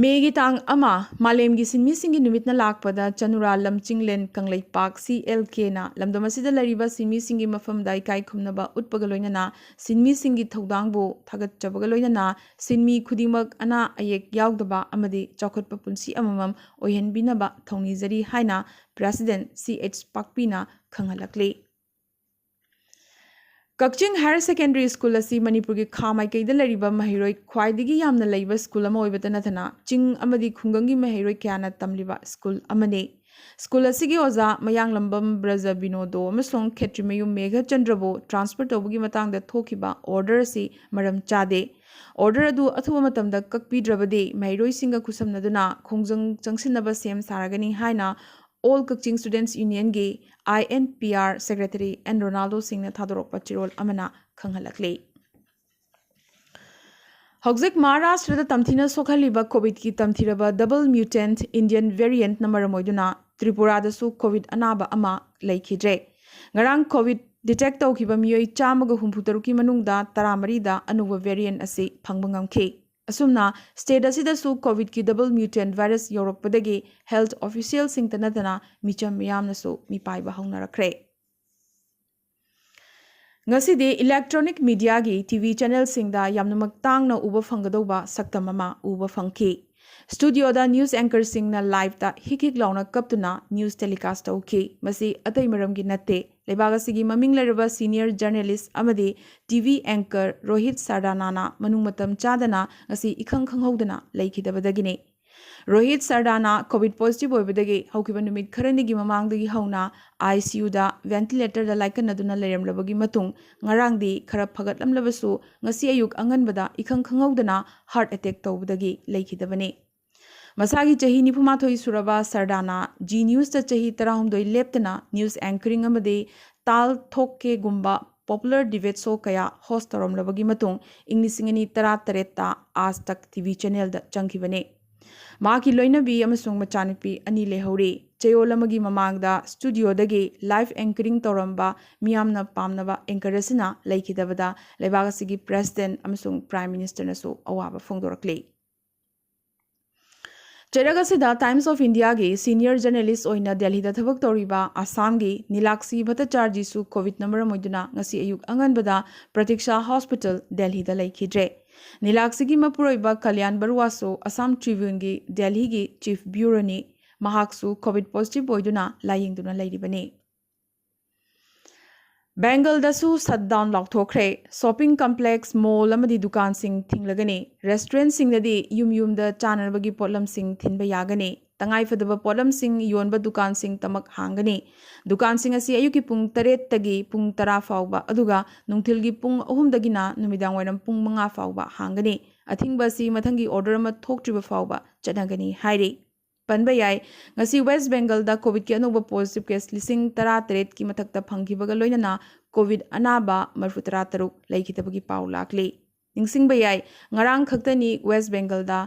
ꯃꯦꯒꯤ ꯇꯥꯡ ꯑꯃ, ꯃꯥꯂꯦꯝꯒꯤ ꯁꯤꯟꯃꯤꯁꯤꯡꯒꯤ ꯅꯨꯃꯤꯠꯅ ꯂꯥꯛꯄꯗ ꯆꯅꯨꯔꯥ ꯂꯝꯆꯤꯡꯂꯦꯟ ꯀꯪꯂꯩꯄꯥꯛ CLKꯅ ꯂꯝꯗꯝ ꯑꯁꯤꯗ ꯂꯩꯔꯤꯕ ꯁꯤꯟꯃꯤꯁꯤꯡꯒꯤ ꯃꯐꯝꯗ ꯏꯀꯥꯏ ꯈꯨꯝꯅꯕ ꯎꯠꯄꯒ ꯂꯣꯏꯅꯅ ꯁꯤꯟꯃꯤꯁꯤꯡꯒꯤ ꯊꯧꯗꯥꯡꯕꯨ ꯊꯥꯒꯠꯆꯕꯒ ꯂꯣꯏꯅꯅ ꯁꯤꯟꯃꯤ ꯈꯨꯗꯤꯡꯃꯛ ꯑꯅꯥ ꯑꯌꯦꯛ ꯌꯥꯎꯗꯕ ꯑꯃꯗꯤ ꯆꯥꯎꯈꯠꯄ ꯄꯨꯟꯁꯤ ꯑꯃꯃꯝ ꯑꯣꯏꯍꯟꯕꯤꯅꯕ ꯊꯧꯅꯤꯖꯔꯤ ꯍꯥꯏꯅ President C H ꯄꯥꯛꯄꯤꯅ ꯈꯪꯍꯜꯂꯛꯂꯤ꯫ ꯀꯛꯆꯤꯡ Higher Secondary School ꯑꯁꯤ ꯃꯅꯤꯄꯨꯔꯒꯤ ꯈꯥ ꯃꯥꯏꯀꯩꯗ ꯂꯩꯔꯤꯕ ꯃꯍꯩꯔꯣꯏ ꯈ꯭ꯋꯥꯏꯗꯒꯤ ꯌꯥꯝꯅ ꯂꯩꯕ school ꯑꯃ ꯑꯣꯏꯕꯇ ꯅꯠꯇꯅ ꯆꯤꯡ ꯑꯃꯗꯤ ꯈꯨꯡꯒꯪꯒꯤ ꯃꯍꯩꯔꯣꯏ ꯀꯌꯥꯅ ꯇꯝꯂꯤꯕ school ꯑꯃꯅꯤ꯫ School ꯑꯁꯤꯒꯤ ꯑꯣꯖꯥ ꯃꯌꯥꯡꯂꯝꯕꯝ ꯕ꯭ꯔꯖ ꯕꯤꯅꯣꯗꯣ ꯑꯃꯁꯨꯡ ꯈꯦꯇ꯭ꯔꯤꯃꯌꯨꯝ ꯃꯦꯘꯆꯟꯗ꯭ꯔꯕꯨ transfer ꯇꯧꯕꯒꯤ ꯃꯇꯥꯡꯗ ꯊꯣꯛꯈꯤꯕ order ꯑꯁꯤ ꯃꯔꯝ ꯆꯥꯗꯦ꯫ Order ꯑꯗꯨ ꯑꯊꯨꯕ ꯃꯇꯝꯗ ꯀꯛꯄꯤꯗ꯭ꯔꯕꯗꯤ ꯃꯍꯩꯔꯣꯏꯁꯤꯡꯒ ꯈꯨꯠꯁꯝꯅꯗꯨꯅ ꯈꯣꯡꯖꯪ ꯆꯪꯁꯤꯟꯅꯕ ꯁꯦꯝ ꯁꯥꯔꯒꯅꯤ ꯍꯥꯏꯅ All Kachin Students Unionꯒꯤ INPR Secretary N Ronaldo ꯁꯤꯡꯅ ꯊꯥꯗꯣꯔꯛꯄ ꯆꯦꯔꯣꯜ ꯑꯃꯅ ꯈꯪꯍꯜꯂꯛꯂꯤ꯫ ꯍꯧꯖꯤꯛ ꯃꯍꯥꯔꯥꯁꯇ꯭ꯔꯗ ꯇꯝꯊꯤꯅ ꯁꯣꯛꯍꯜꯂꯤꯕ COVIDꯀꯤ ꯇꯝꯊꯤꯔꯕ double mutant Indian variantꯅ ꯃꯔꯝ ꯑꯣꯏꯗꯨꯅ ꯇ꯭ꯔꯤꯄꯨꯔꯥꯗꯁꯨ COVID ꯑꯅꯥꯕ ꯑꯃ ꯂꯩꯈꯤꯗ꯭ꯔꯦ꯫ ꯉꯔꯥꯡ COVID detect ꯇꯧꯈꯤꯕ ꯃꯤꯑꯣꯏ ꯆꯥꯝꯃꯒ ꯍꯨꯝꯐꯨ ꯇꯔꯨꯛꯀꯤ ꯃꯅꯨꯡꯗ ꯇꯔꯥꯃꯔꯤꯗ ꯑꯅꯧꯕ variant ꯑꯁꯤ ꯐꯪꯕ ꯉꯝꯈꯤ꯫ ꯑꯁꯨꯝꯅ state ꯑꯁꯤꯗꯁꯨ COVIDꯀꯤ double mutant virus ꯌꯧꯔꯛꯄꯗꯒꯤ health officialꯁꯤꯡꯇ ꯅꯠꯇꯅ ꯃꯤꯆꯝ ꯃꯤꯌꯥꯝꯅꯁꯨ ꯃꯤꯄꯥꯏꯕ ꯍꯧꯅꯔꯛꯈ꯭ꯔꯦ꯫ ꯉꯁꯤꯗꯤ electronic mediaꯒꯤ TV channelꯁꯤꯡꯗ ꯌꯥꯝꯅꯃꯛ ꯇꯥꯡꯅ ꯎꯕ ꯐꯪꯒꯗꯧꯕ ꯁꯛꯇꯝ ꯑꯃ ꯎꯕ ꯐꯪꯈꯤ꯫ Studioꯗ news anchorꯁꯤꯡꯅ liveꯇ ꯍꯤꯛ ꯍꯤꯛ ꯂꯥꯎꯅ ꯀꯞꯇꯨꯅ news telecast ꯇꯧꯈꯤ꯫ ꯃꯁꯤ ꯑꯇꯩ ꯃꯔꯝꯒꯤ ꯅꯠꯇꯦ, ꯂꯩꯕꯥꯛ ꯑꯁꯤꯒꯤ ꯃꯃꯤꯡ ꯂꯩꯔꯕ senior journalist ꯑꯃꯗꯤ TV anchor ꯔꯣꯍꯤꯠ ꯁꯔꯗꯥꯅꯥꯅ ꯃꯅꯨꯡ ꯃꯇꯝ ꯆꯥꯗꯅ ꯉꯁꯤ ꯏꯈꯪ ꯈꯪꯍꯧꯗꯅ ꯂꯩꯈꯤꯗꯕꯗꯒꯤꯅꯤ꯫ ꯔꯣꯍꯤꯠ ꯁꯔꯗꯥꯅꯥ COVID positive ꯑꯣꯏꯕꯗꯒꯤ ꯍꯧꯈꯤꯕ ꯅꯨꯃꯤꯠ ꯈꯔꯅꯤꯒꯤ ꯃꯃꯥꯡꯗꯒꯤ ꯍꯧꯅ ICUꯗ ventilatorꯗ ꯂꯥꯏꯀꯠꯅꯗꯨꯅ ꯂꯩꯔꯝꯂꯕꯒꯤ ꯃꯇꯨꯡ ꯉꯔꯥꯡꯗꯤ ꯈꯔ ꯐꯒꯠꯂꯝꯂꯕꯁꯨ ꯉꯁꯤ ꯑꯌꯨꯛ ꯑꯉꯟꯕꯗ ꯏꯈꯪ ꯈꯪꯍꯧꯗꯅ heart attack ꯇꯧꯕꯗꯒꯤ ꯂꯩꯈꯤꯗꯕꯅꯤ꯫ ꯃꯁꯥꯒꯤ ꯆꯍꯤ ꯅꯤꯐꯨꯃꯥꯊꯣꯏ ꯁꯨꯔꯕ ꯁꯔꯗꯥꯅꯥ Zee Newsꯇ ꯆꯍꯤ ꯇꯔꯥꯍꯨꯝꯗꯣꯏ ꯂꯦꯞꯇꯅ news anchoring ꯑꯃꯗꯤ ꯇꯥꯜ ꯊꯣꯛꯀꯦꯒꯨꯝꯕ ꯄꯣꯄꯨꯂꯔ ꯗꯤꯕꯦꯠ ꯁꯣ ꯀꯌꯥ ꯍꯣꯁ ꯇꯧꯔꯝꯂꯕꯒꯤ ꯃꯇꯨꯡ ꯏꯪ ꯂꯤꯁꯤꯡ ꯑꯅꯤ ꯇꯔꯥ ꯇꯔꯦꯠꯇ ꯑꯥꯖ ꯇꯛ ꯇꯤ ꯚꯤ ꯆꯦꯅꯦꯜꯗ ꯆꯪꯈꯤꯕꯅꯤ꯫ ꯃꯍꯥꯛꯀꯤ ꯂꯣꯏꯅꯕꯤ ꯑꯃꯁꯨꯡ ꯃꯆꯥꯅꯨꯄꯤ ꯑꯅꯤ ꯂꯩꯍꯧꯔꯤ꯫ ꯆꯌꯣꯜ ꯑꯃꯒꯤ ꯃꯃꯥꯡꯗ ꯁ꯭ꯇꯨꯗꯤꯑꯣꯗꯒꯤ ꯂꯥꯏꯚ ꯑꯦꯡꯀꯔꯤꯡ ꯇꯧꯔꯝꯕ ꯃꯤꯌꯥꯝꯅ ꯄꯥꯝꯅꯕ ꯑꯦꯡꯀꯔ ꯑꯁꯤꯅ ꯂꯩꯈꯤꯗꯕꯗ ꯂꯩꯕꯥꯛ ꯑꯁꯤꯒꯤ ꯄ꯭ꯔꯦꯁꯤꯗꯦꯟꯠ ꯑꯃꯁꯨꯡ ꯄ꯭ꯔꯥꯏꯝ ꯃꯤꯅꯤꯁꯇꯔꯅꯁꯨ ꯑꯋꯥꯕ ꯐꯣꯡꯗꯣꯔꯛꯂꯤ꯫ ꯆꯩꯔꯛ ꯑꯁꯤꯗ ꯇꯥꯏꯝꯁ ꯑꯣꯐ ꯏꯟꯗꯤꯌꯥꯒꯤ ꯁꯤꯅꯤꯌꯔ ꯖꯔꯅꯦꯂꯤꯁ ꯑꯣꯏꯅ ꯗꯦꯜꯍꯤꯗ ꯊꯕꯛ ꯇꯧꯔꯤꯕ ꯑꯁꯥꯝꯒꯤ ꯅꯤꯂꯥꯛꯁꯤ ꯚꯠꯇꯆꯥꯔꯖꯤꯁꯨ ꯀꯣꯚꯤꯗꯅ ꯃꯔꯝ ꯑꯣꯏꯗꯨꯅ ꯉꯁꯤ ꯑꯌꯨꯛ ꯑꯉꯟꯕꯗ ꯄ꯭ꯔꯇꯤꯛꯁꯥ ꯍꯣꯁꯄꯤꯇꯥꯜ ꯗꯦꯜꯍꯤꯗ ꯂꯩꯈꯤꯗ꯭ꯔꯦ꯫ ꯅꯤꯂꯥꯛꯁꯤꯒꯤ ꯃꯄꯨꯔꯣꯏꯕ ꯀꯂꯌꯥꯟ ꯕꯔꯨꯋꯥꯁꯨ ꯑꯁꯥꯝ ꯇ꯭ꯔꯤꯕ꯭ꯌꯨꯟꯒꯤ ꯗꯦꯜꯍꯤꯒꯤ ꯆꯤꯐ ꯕ꯭ꯌꯨꯔꯣꯅꯤ꯫ ꯃꯍꯥꯛꯁꯨ ꯀꯣꯚꯤꯗ ꯄꯣꯖꯤꯇꯤꯚ ꯑꯣꯏꯗꯨꯅ ꯂꯥꯌꯦꯡꯗꯨꯅ ꯂꯩꯔꯤꯕꯅꯤ꯫ ꯕꯦꯡꯒꯜꯗꯁꯨ ꯁꯠꯗꯥꯎꯟ ꯂꯥꯎꯊꯣꯛꯈ꯭ꯔꯦ꯫ ꯁꯣꯄꯤꯡ ꯀꯝꯄ꯭ꯂꯦꯛꯁ, ꯃꯣꯜ ꯑꯃꯗꯤ ꯗꯨꯀꯥꯟꯁꯤꯡ ꯊꯤꯡꯂꯒꯅꯤ꯫ ꯔꯦꯁꯇꯨꯔꯦꯟꯠꯁꯤꯡꯗꯗꯤ ꯌꯨꯝ ꯌꯨꯝꯗ ꯆꯥꯅꯅꯕꯒꯤ ꯄꯣꯠꯂꯝꯁꯤꯡ ꯊꯤꯟꯕ ꯌꯥꯒꯅꯤ꯫ ꯇꯉꯥꯏꯐꯗꯕ ꯄꯣꯠꯂꯝꯁꯤꯡ ꯌꯣꯟꯕ ꯗꯨꯀꯥꯟꯁꯤꯡ ꯇꯃꯛ ꯍꯥꯡꯒꯅꯤ꯫ ꯗꯨꯀꯥꯟꯁꯤꯡ ꯑꯁꯤ ꯑꯌꯨꯛꯀꯤ ꯄꯨꯡ ꯇꯔꯦꯠꯇꯒꯤ ꯄꯨꯡ ꯇꯔꯥ ꯐꯥꯎꯕ, ꯑꯗꯨꯒ ꯅꯨꯡꯊꯤꯜꯒꯤ ꯄꯨꯡ ꯑꯍꯨꯝꯗꯒꯤꯅ ꯅꯨꯃꯤꯗꯥꯡꯋꯥꯏꯔꯝ ꯄꯨꯡ ꯃꯉꯥ ꯐꯥꯎꯕ ꯍꯥꯡꯒꯅꯤ꯫ ꯑꯊꯤꯡꯕ ꯑꯁꯤ ꯃꯊꯪꯒꯤ ꯑꯣꯔꯗꯔ ꯑꯃ ꯊꯣꯛꯇ꯭ꯔꯤꯕ ꯐꯥꯎꯕ ꯆꯠꯅꯒꯅꯤ ꯍꯥꯏꯔꯤ꯫ ꯄꯟꯕ ꯌꯥꯏ, ꯉꯁꯤ ꯋꯦꯁ꯭ꯠ ꯕꯦꯡꯒꯜꯗ ꯀꯣꯚꯤꯗꯀꯤ ꯑꯅꯧꯕ ꯄꯣꯖꯤꯇꯤꯚ ꯀꯦꯁ ꯂꯤꯁꯤꯡ ꯇꯔꯥ ꯇꯔꯦꯠꯀꯤ ꯃꯊꯛꯇ ꯐꯪꯈꯤꯕꯒ ꯂꯣꯏꯅꯅ ꯀꯣꯚꯤꯗ ꯑꯅꯥꯕ ꯃꯔꯤꯐꯨ ꯇꯔꯥ ꯇꯔꯨꯛ ꯂꯩꯈꯤꯗꯕꯒꯤ ꯄꯥꯎ ꯂꯥꯛꯂꯤ꯫ ꯅꯤꯡꯁꯤꯡꯕ ꯌꯥꯏ, ꯉꯔꯥꯡ ꯈꯛꯇꯅꯤ ꯋꯦꯁ꯭ꯠ ꯕꯦꯡꯒꯜꯗ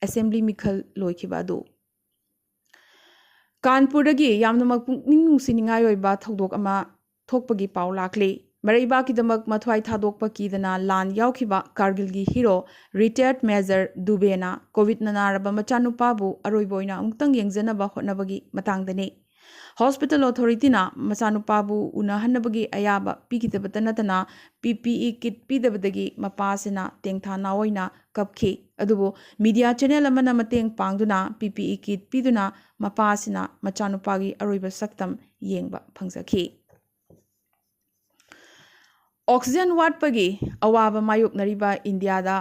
ꯑꯦꯁꯦꯝꯕ꯭ꯂꯤ ꯃꯤꯈꯜ ꯂꯣꯏꯈꯤꯕ ꯑꯗꯨ꯫ ꯀꯥꯟꯄꯨꯔꯗꯒꯤ ꯌꯥꯝꯅꯃꯛ ꯄꯨꯛꯅꯤꯡ ꯅꯨꯡꯁꯤꯅꯤꯡꯉꯥꯏ ꯑꯣꯏꯕ ꯊꯧꯗꯣꯛ ꯑꯃ ꯊꯣꯛꯄꯒꯤ ꯄꯥꯎ ꯂꯥꯛꯂꯤ꯫ ꯃꯔꯩꯕꯥꯛꯀꯤꯗꯃꯛ ꯃꯊ꯭ꯋꯥꯏ ꯊꯥꯗꯣꯛꯄ ꯀꯤꯗꯅ ꯂꯥꯟ ꯌꯥꯎꯈꯤꯕ ꯀꯥꯔꯒꯤꯜꯒꯤ ꯍꯤꯔꯣ ꯔꯤꯇꯥꯌꯔꯗ ꯃꯦꯖꯔ ꯗꯨꯕꯦꯅ ꯀꯣꯚꯤꯗꯅ ꯅꯥꯔꯕ ꯃꯆꯥꯅꯨꯄꯥꯕꯨ ꯑꯔꯣꯏꯕ ꯑꯣꯏꯅ ꯑꯃꯨꯛꯇꯪ ꯌꯦꯡꯖꯅꯕ ꯍꯣꯠꯅꯕꯒꯤ ꯃꯇꯥꯡꯗꯅꯤ꯫ ꯍꯣꯁꯄꯤꯇꯥꯜ ꯑꯣꯊꯣꯔꯤꯇꯤꯅ ꯃꯆꯥꯅꯨꯄꯥꯕꯨ ꯎꯅꯍꯟꯅꯕꯒꯤ ꯑꯌꯥꯕ ꯄꯤꯈꯤꯗꯕꯇ ꯅꯠꯇꯅ, ꯄꯤ ꯄꯤ ꯏ ꯀꯤꯠ ꯄꯤꯗꯕꯗꯒꯤ ꯃꯄꯥꯁꯤꯅ ꯇꯦꯡꯊꯥ ꯅꯥꯑꯣꯏꯅ ꯀꯞꯈꯤ꯫ ꯑꯗꯨꯕꯨ ꯃꯤꯗꯤꯌꯥ ꯆꯦꯅꯦꯜ ꯑꯃꯅ ꯃꯇꯦꯡ ꯄꯥꯡꯗꯨꯅ ꯄꯤ ꯄꯤ ꯏ ꯀꯤꯠ ꯄꯤꯗꯨꯅ ꯃꯄꯥꯁꯤꯅ ꯃꯆꯥꯅꯨꯄꯥꯒꯤ ꯑꯔꯣꯏꯕ ꯁꯛꯇꯝ ꯌꯦꯡꯕ ꯐꯪꯖꯈꯤ꯫ ꯑꯣꯛꯁꯤꯖꯦꯟ ꯋꯥꯠꯄꯒꯤ ꯑꯋꯥꯕ ꯃꯥꯌꯣꯛꯅꯔꯤꯕ ꯏꯟꯗꯤꯌꯥꯗ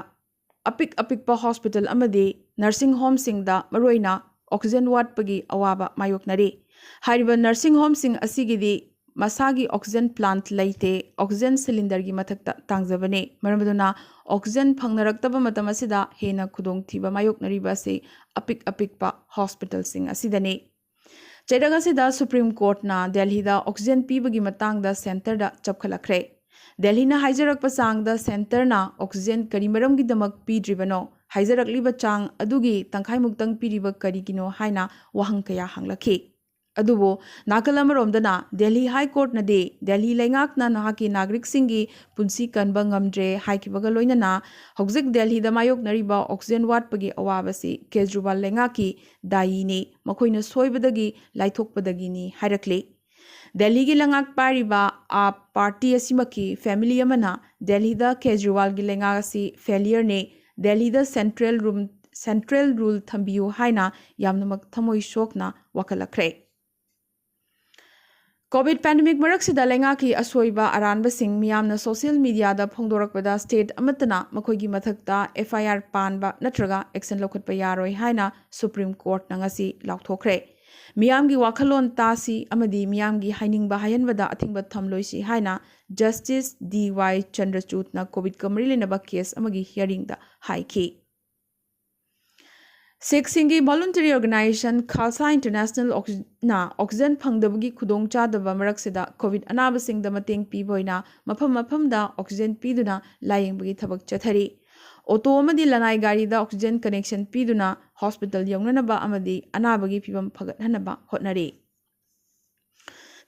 ꯑꯄꯤꯛ ꯑꯄꯤꯛꯄ ꯍꯣꯁꯄꯤꯇꯥꯜ ꯑꯃꯗꯤ ꯅꯔꯁꯤꯡ ꯍꯣꯝꯁꯤꯡꯗ ꯃꯔꯨꯑꯣꯏꯅ ꯑꯣꯛꯁꯤꯖꯦꯟ ꯋꯥꯠꯄꯒꯤ ꯑꯋꯥꯕ ꯃꯥꯌꯣꯛꯅꯔꯤ꯫ ꯍꯥꯏꯔꯤꯕ ꯅꯔꯁꯤꯡ ꯍꯣꯝꯁꯤꯡ ꯑꯁꯤꯒꯤꯗꯤ ꯃꯁꯥꯒꯤ ꯑꯣꯛꯁꯤꯖꯦꯟ ꯄ꯭ꯂꯥꯟꯠ ꯂꯩꯇꯦ, ꯑꯣꯛꯁꯤꯖꯦꯟ ꯁꯤꯂꯤꯟꯗꯔꯒꯤ ꯃꯊꯛꯇ ꯇꯥꯡꯖꯕꯅꯤ꯫ ꯃꯔꯝ ꯑꯗꯨꯅ ꯑꯣꯛꯁꯤꯖꯦꯟ ꯐꯪꯅꯔꯛꯇꯕ ꯃꯇꯝ ꯑꯁꯤꯗ ꯍꯦꯟꯅ ꯈꯨꯗꯣꯡꯊꯤꯕ ꯃꯥꯌꯣꯛꯅꯔꯤꯕ ꯑꯁꯤ ꯑꯄꯤꯛ ꯑꯄꯤꯛꯄ ꯍꯣꯁꯄꯤꯇꯥꯜꯁꯤꯡ ꯑꯁꯤꯗꯅꯤ꯫ ꯆꯩꯔꯛ ꯑꯁꯤꯗ ꯁꯨꯄ꯭ꯔꯤꯝ ꯀꯣꯔꯠꯅ ꯗꯦꯜꯍꯤꯗ ꯑꯣꯛꯁꯤꯖꯦꯟ ꯄꯤꯕꯒꯤ ꯃꯇꯥꯡꯗ ꯁꯦꯟꯇꯔꯗ ꯆꯞꯈꯠꯂꯛꯈ꯭ꯔꯦ꯫ ꯗꯦꯜꯍꯤꯅ ꯍꯥꯏꯖꯔꯛꯄ ꯆꯥꯡꯗ ꯁꯦꯟꯇꯔꯅ ꯑꯣꯛꯁꯤꯖꯦꯟ ꯀꯔꯤ ꯃꯔꯝꯒꯤꯗꯃꯛ ꯄꯤꯗ꯭ꯔꯤꯕꯅꯣ, ꯍꯥꯏꯖꯔꯛꯂꯤꯕ ꯆꯥꯡ ꯑꯗꯨꯒꯤ ꯇꯪꯈꯥꯏꯃꯨꯛꯇꯪ ꯄꯤꯔꯤꯕ ꯀꯔꯤꯒꯤꯅꯣ ꯍꯥꯏꯅ ꯋꯥꯍꯪ ꯀꯌꯥ ꯍꯪꯂꯛꯈꯤ꯫ ꯑꯗꯨꯕꯨ ꯅꯥꯀꯜ ꯑꯃꯔꯣꯝꯗꯅ ꯗꯦꯜꯍꯤ ꯍꯥꯏ ꯀꯣꯔꯠꯅꯗꯤ ꯗꯦꯜꯍꯤ ꯂꯩꯉꯥꯛꯅ ꯅꯍꯥꯛꯀꯤ ꯅꯥꯒꯔꯤꯛꯁꯤꯡꯒꯤ ꯄꯨꯟꯁꯤ ꯀꯟꯕ ꯉꯝꯗ꯭ꯔꯦ ꯍꯥꯏꯈꯤꯕꯒ ꯂꯣꯏꯅꯅ ꯍꯧꯖꯤꯛ ꯗꯦꯜꯍꯤꯗ ꯃꯥꯌꯣꯛꯅꯔꯤꯕ ꯑꯣꯛꯁꯤꯖꯦꯟ ꯋꯥꯠꯄꯒꯤ ꯑꯋꯥꯕꯁꯤ ꯀꯦꯖ꯭ꯔꯤꯋꯥꯜ ꯂꯩꯉꯥꯛꯀꯤ ꯗꯥꯏꯅꯤ, ꯃꯈꯣꯏꯅ ꯁꯣꯏꯕꯗꯒꯤ ꯂꯥꯏꯊꯣꯛꯄꯗꯒꯤꯅꯤ ꯍꯥꯏꯔꯛꯂꯤ꯫ ꯗꯦꯜꯍꯤꯒꯤ ꯂꯩꯉꯥꯛ ꯄꯥꯏꯔꯤꯕ ꯑꯥꯞ ꯄꯥꯔꯇꯤ ꯑꯁꯤꯃꯛꯀꯤ ꯐꯦꯃꯤꯂꯤ ꯑꯃꯅ ꯗꯦꯜꯍꯤꯗ ꯀꯦꯖ꯭ꯔꯤꯋꯥꯜꯒꯤ ꯂꯩꯉꯥꯛ ꯑꯁꯤ ꯐꯦꯂꯤꯌꯔꯅꯤ, ꯗꯦꯜꯍꯤꯗ ꯁꯦꯟꯇ꯭ꯔꯦꯜ ꯔꯨꯝ ꯁꯦꯟꯇ꯭ꯔꯦꯜ ꯔꯨꯜ ꯊꯝꯕꯤꯌꯨ ꯍꯥꯏꯅ ꯌꯥꯝꯅꯃꯛ ꯊꯃꯣꯏ ꯁꯣꯛꯅ ꯋꯥꯀꯠꯂꯛꯈ꯭ꯔꯦ꯫ ꯀꯣꯚꯤꯗ ꯄꯦꯟꯗꯦꯃꯤꯛ ꯃꯔꯛꯁꯤꯗ ꯂꯩꯉꯥꯛꯀꯤ ꯑꯁꯣꯏꯕ ꯑꯔꯥꯟꯕꯁꯤꯡ ꯃꯤꯌꯥꯝꯅ ꯁꯣꯁꯤꯌꯦꯜ ꯃꯤꯗꯤꯌꯥꯗ ꯐꯣꯡꯗꯣꯔꯛꯄꯗ ꯁ꯭ꯇꯦꯠ ꯑꯃꯠꯇꯅ ꯃꯈꯣꯏꯒꯤ ꯃꯊꯛꯇ ꯑꯦꯐ ꯑꯥꯏ ꯑꯥꯔ ꯄꯥꯟꯕ ꯅꯠꯇ꯭ꯔꯒ ꯑꯦꯛꯁꯟ ꯂꯧꯈꯠꯄ ꯌꯥꯔꯣꯏ ꯍꯥꯏꯅ ꯁꯨꯄ꯭ꯔꯤꯝ ꯀꯣꯔꯠꯅ ꯉꯁꯤ ꯂꯥꯎꯊꯣꯛꯈ꯭ꯔꯦ꯫ ꯃꯤꯌꯥꯝꯒꯤ ꯋꯥꯈꯜꯂꯣꯟ ꯇꯥꯁꯤ ꯑꯃꯗꯤ ꯃꯤꯌꯥꯝꯒꯤ ꯍꯥꯏꯅꯤꯡꯕ ꯍꯥꯏꯍꯟꯕꯗ ꯑꯊꯤꯡꯕ ꯊꯝꯂꯣꯏꯁꯤ ꯍꯥꯏꯅ ꯖꯁꯇꯤꯁ ꯗꯤ ꯋꯥꯏ ꯆꯟꯗ꯭ꯔꯆꯨꯗꯅ ꯀꯣꯚꯤꯗꯀ ꯃꯔꯤ ꯂꯩꯅꯕ ꯀꯦꯁ ꯑꯃꯒꯤ ꯍꯤꯌꯔꯤꯡꯗ ꯍꯥꯏꯈꯤ꯫ ꯁꯤꯈꯁꯤꯡꯒꯤ ꯚꯣꯂꯨꯟꯇꯔꯤ ꯑꯣꯔꯒꯅꯥꯏꯖꯦꯁꯟ ꯈꯥꯜꯁꯥ ꯏꯟꯇꯔꯅꯦꯁꯅꯦꯜꯅ ꯑꯣꯛꯁꯤꯖꯦꯟ ꯐꯪꯗꯕꯒꯤ ꯈꯨꯗꯣꯡꯆꯥꯗꯕ ꯃꯔꯛꯁꯤꯗ ꯀꯣꯚꯤꯗ ꯑꯅꯥꯕꯁꯤꯡꯗ ꯃꯇꯦꯡ ꯄꯤꯕ ꯑꯣꯏꯅ ꯃꯐꯝ ꯃꯐꯝꯗ ꯑꯣꯛꯁꯤꯖꯦꯟ ꯄꯤꯗꯨꯅ ꯂꯥꯌꯦꯡꯕꯒꯤ ꯊꯕꯛ ꯆꯠꯊꯔꯤ꯫ ꯑꯣꯇꯣ ꯑꯃꯗꯤ ꯂꯅꯥꯏ ꯒꯥꯔꯤꯗ ꯑꯣꯛꯁꯤꯖꯦꯟ ꯀꯅꯦꯛꯁꯟ ꯄꯤꯗꯨꯅ ꯍꯣꯁꯄꯤꯇꯥꯜ ꯌꯧꯅꯅꯕ ꯑꯃꯗꯤ ꯑꯅꯥꯕꯒꯤ ꯐꯤꯚꯝ ꯐꯒꯠꯍꯟꯅꯕ ꯍꯣꯠꯅꯔꯤ꯫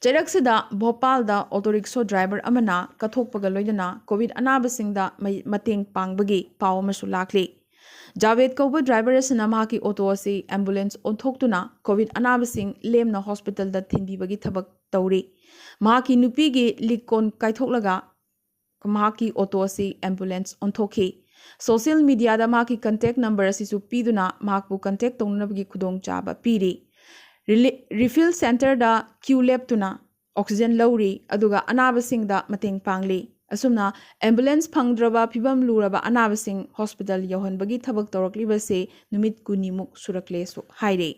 ꯆꯩꯔꯛꯁꯤꯗ ꯚꯣꯄꯥꯜꯗ ꯑꯣꯇꯣ ꯔꯤꯛꯁꯣ ꯗ꯭ꯔꯥꯏꯚꯔ ꯑꯃꯅ ꯀꯠꯊꯣꯛꯄꯒ ꯂꯣꯏꯅꯅ ꯀꯣꯚꯤꯗ ꯑꯅꯥꯕꯁꯤꯡꯗ ꯃꯩ-, ꯃꯇꯦꯡ ꯄꯥꯡꯕꯒꯤ ꯄꯥꯎ ꯑꯃꯁꯨ ꯂꯥꯛꯂꯤ꯫ ꯖꯥꯕꯦꯗ ꯀꯧꯕ ꯗ꯭ꯔꯥꯏꯚꯔ ꯑꯁꯤꯅ ꯃꯍꯥꯛꯀꯤ ꯑꯣꯇꯣ ꯑꯁꯤ ꯑꯦꯝꯕꯨꯂꯦꯟꯁ ꯑꯣꯟꯊꯣꯛꯇꯨꯅ ꯀꯣꯚꯤꯗ ꯑꯅꯥꯕꯁꯤꯡ ꯂꯦꯝꯅ ꯍꯣꯁꯄꯤꯇꯥꯜꯗ ꯊꯤꯟꯕꯤꯕꯒꯤ ꯊꯕꯛ ꯇꯧꯔꯤ꯫ ꯃꯍꯥꯛꯀꯤ ꯅꯨꯄꯤꯒꯤ ꯂꯤꯛ ꯀꯣꯟ ꯀꯥꯏꯊꯣꯛꯂꯒ ꯃꯍꯥꯛꯀꯤ ꯑꯣꯇꯣ ꯑꯁꯤ ꯑꯦꯝꯕꯨꯂꯦꯟꯁ ꯑꯣꯟꯊꯣꯛꯈꯤ꯫ ꯁꯣꯁꯤꯌꯦꯜ ꯃꯤꯗꯤꯌꯥꯗ ꯃꯍꯥꯛꯀꯤ ꯀꯟꯇꯦꯛ ꯅꯝꯕꯔ ꯑꯁꯤꯁꯨ ꯄꯤꯗꯨꯅ ꯃꯍꯥꯛꯄꯨ ꯀꯟꯇꯦꯛ ꯇꯧꯅꯅꯕꯒꯤ ꯈꯨꯗꯣꯡꯆꯥꯕ ꯄꯤꯔꯤ꯫ ꯔꯤꯂꯤ-, ꯔꯤꯐꯤꯜ ꯁꯦꯟꯇꯔꯗ ꯀ꯭ꯌꯨ ꯂꯦꯞꯇꯨꯅ ꯑꯣꯛꯁꯤꯖꯦꯟ ꯂꯧꯔꯤ, ꯑꯗꯨꯒ ꯑꯅꯥꯕꯁꯤꯡꯗ ꯃꯇꯦꯡ ꯄꯥꯡꯂꯤ꯫ ꯑꯁꯨꯝꯅ ꯑꯦꯝꯕꯨꯂꯦꯟꯁ ꯐꯪꯗ꯭ꯔꯕ ꯐꯤꯕꯝ ꯂꯨꯔꯕ ꯑꯅꯥꯕꯁꯤꯡ ꯍꯣꯁꯄꯤꯇꯥꯜ ꯌꯧꯍꯟꯕꯒꯤ ꯊꯕꯛ ꯇꯧꯔꯛꯂꯤꯕꯁꯤ ꯅꯨꯃꯤꯠ ꯀꯨꯟꯅꯤꯃꯨꯛ ꯁꯨꯔꯛꯂꯦꯁꯨ ꯍꯥꯏꯔꯤ꯫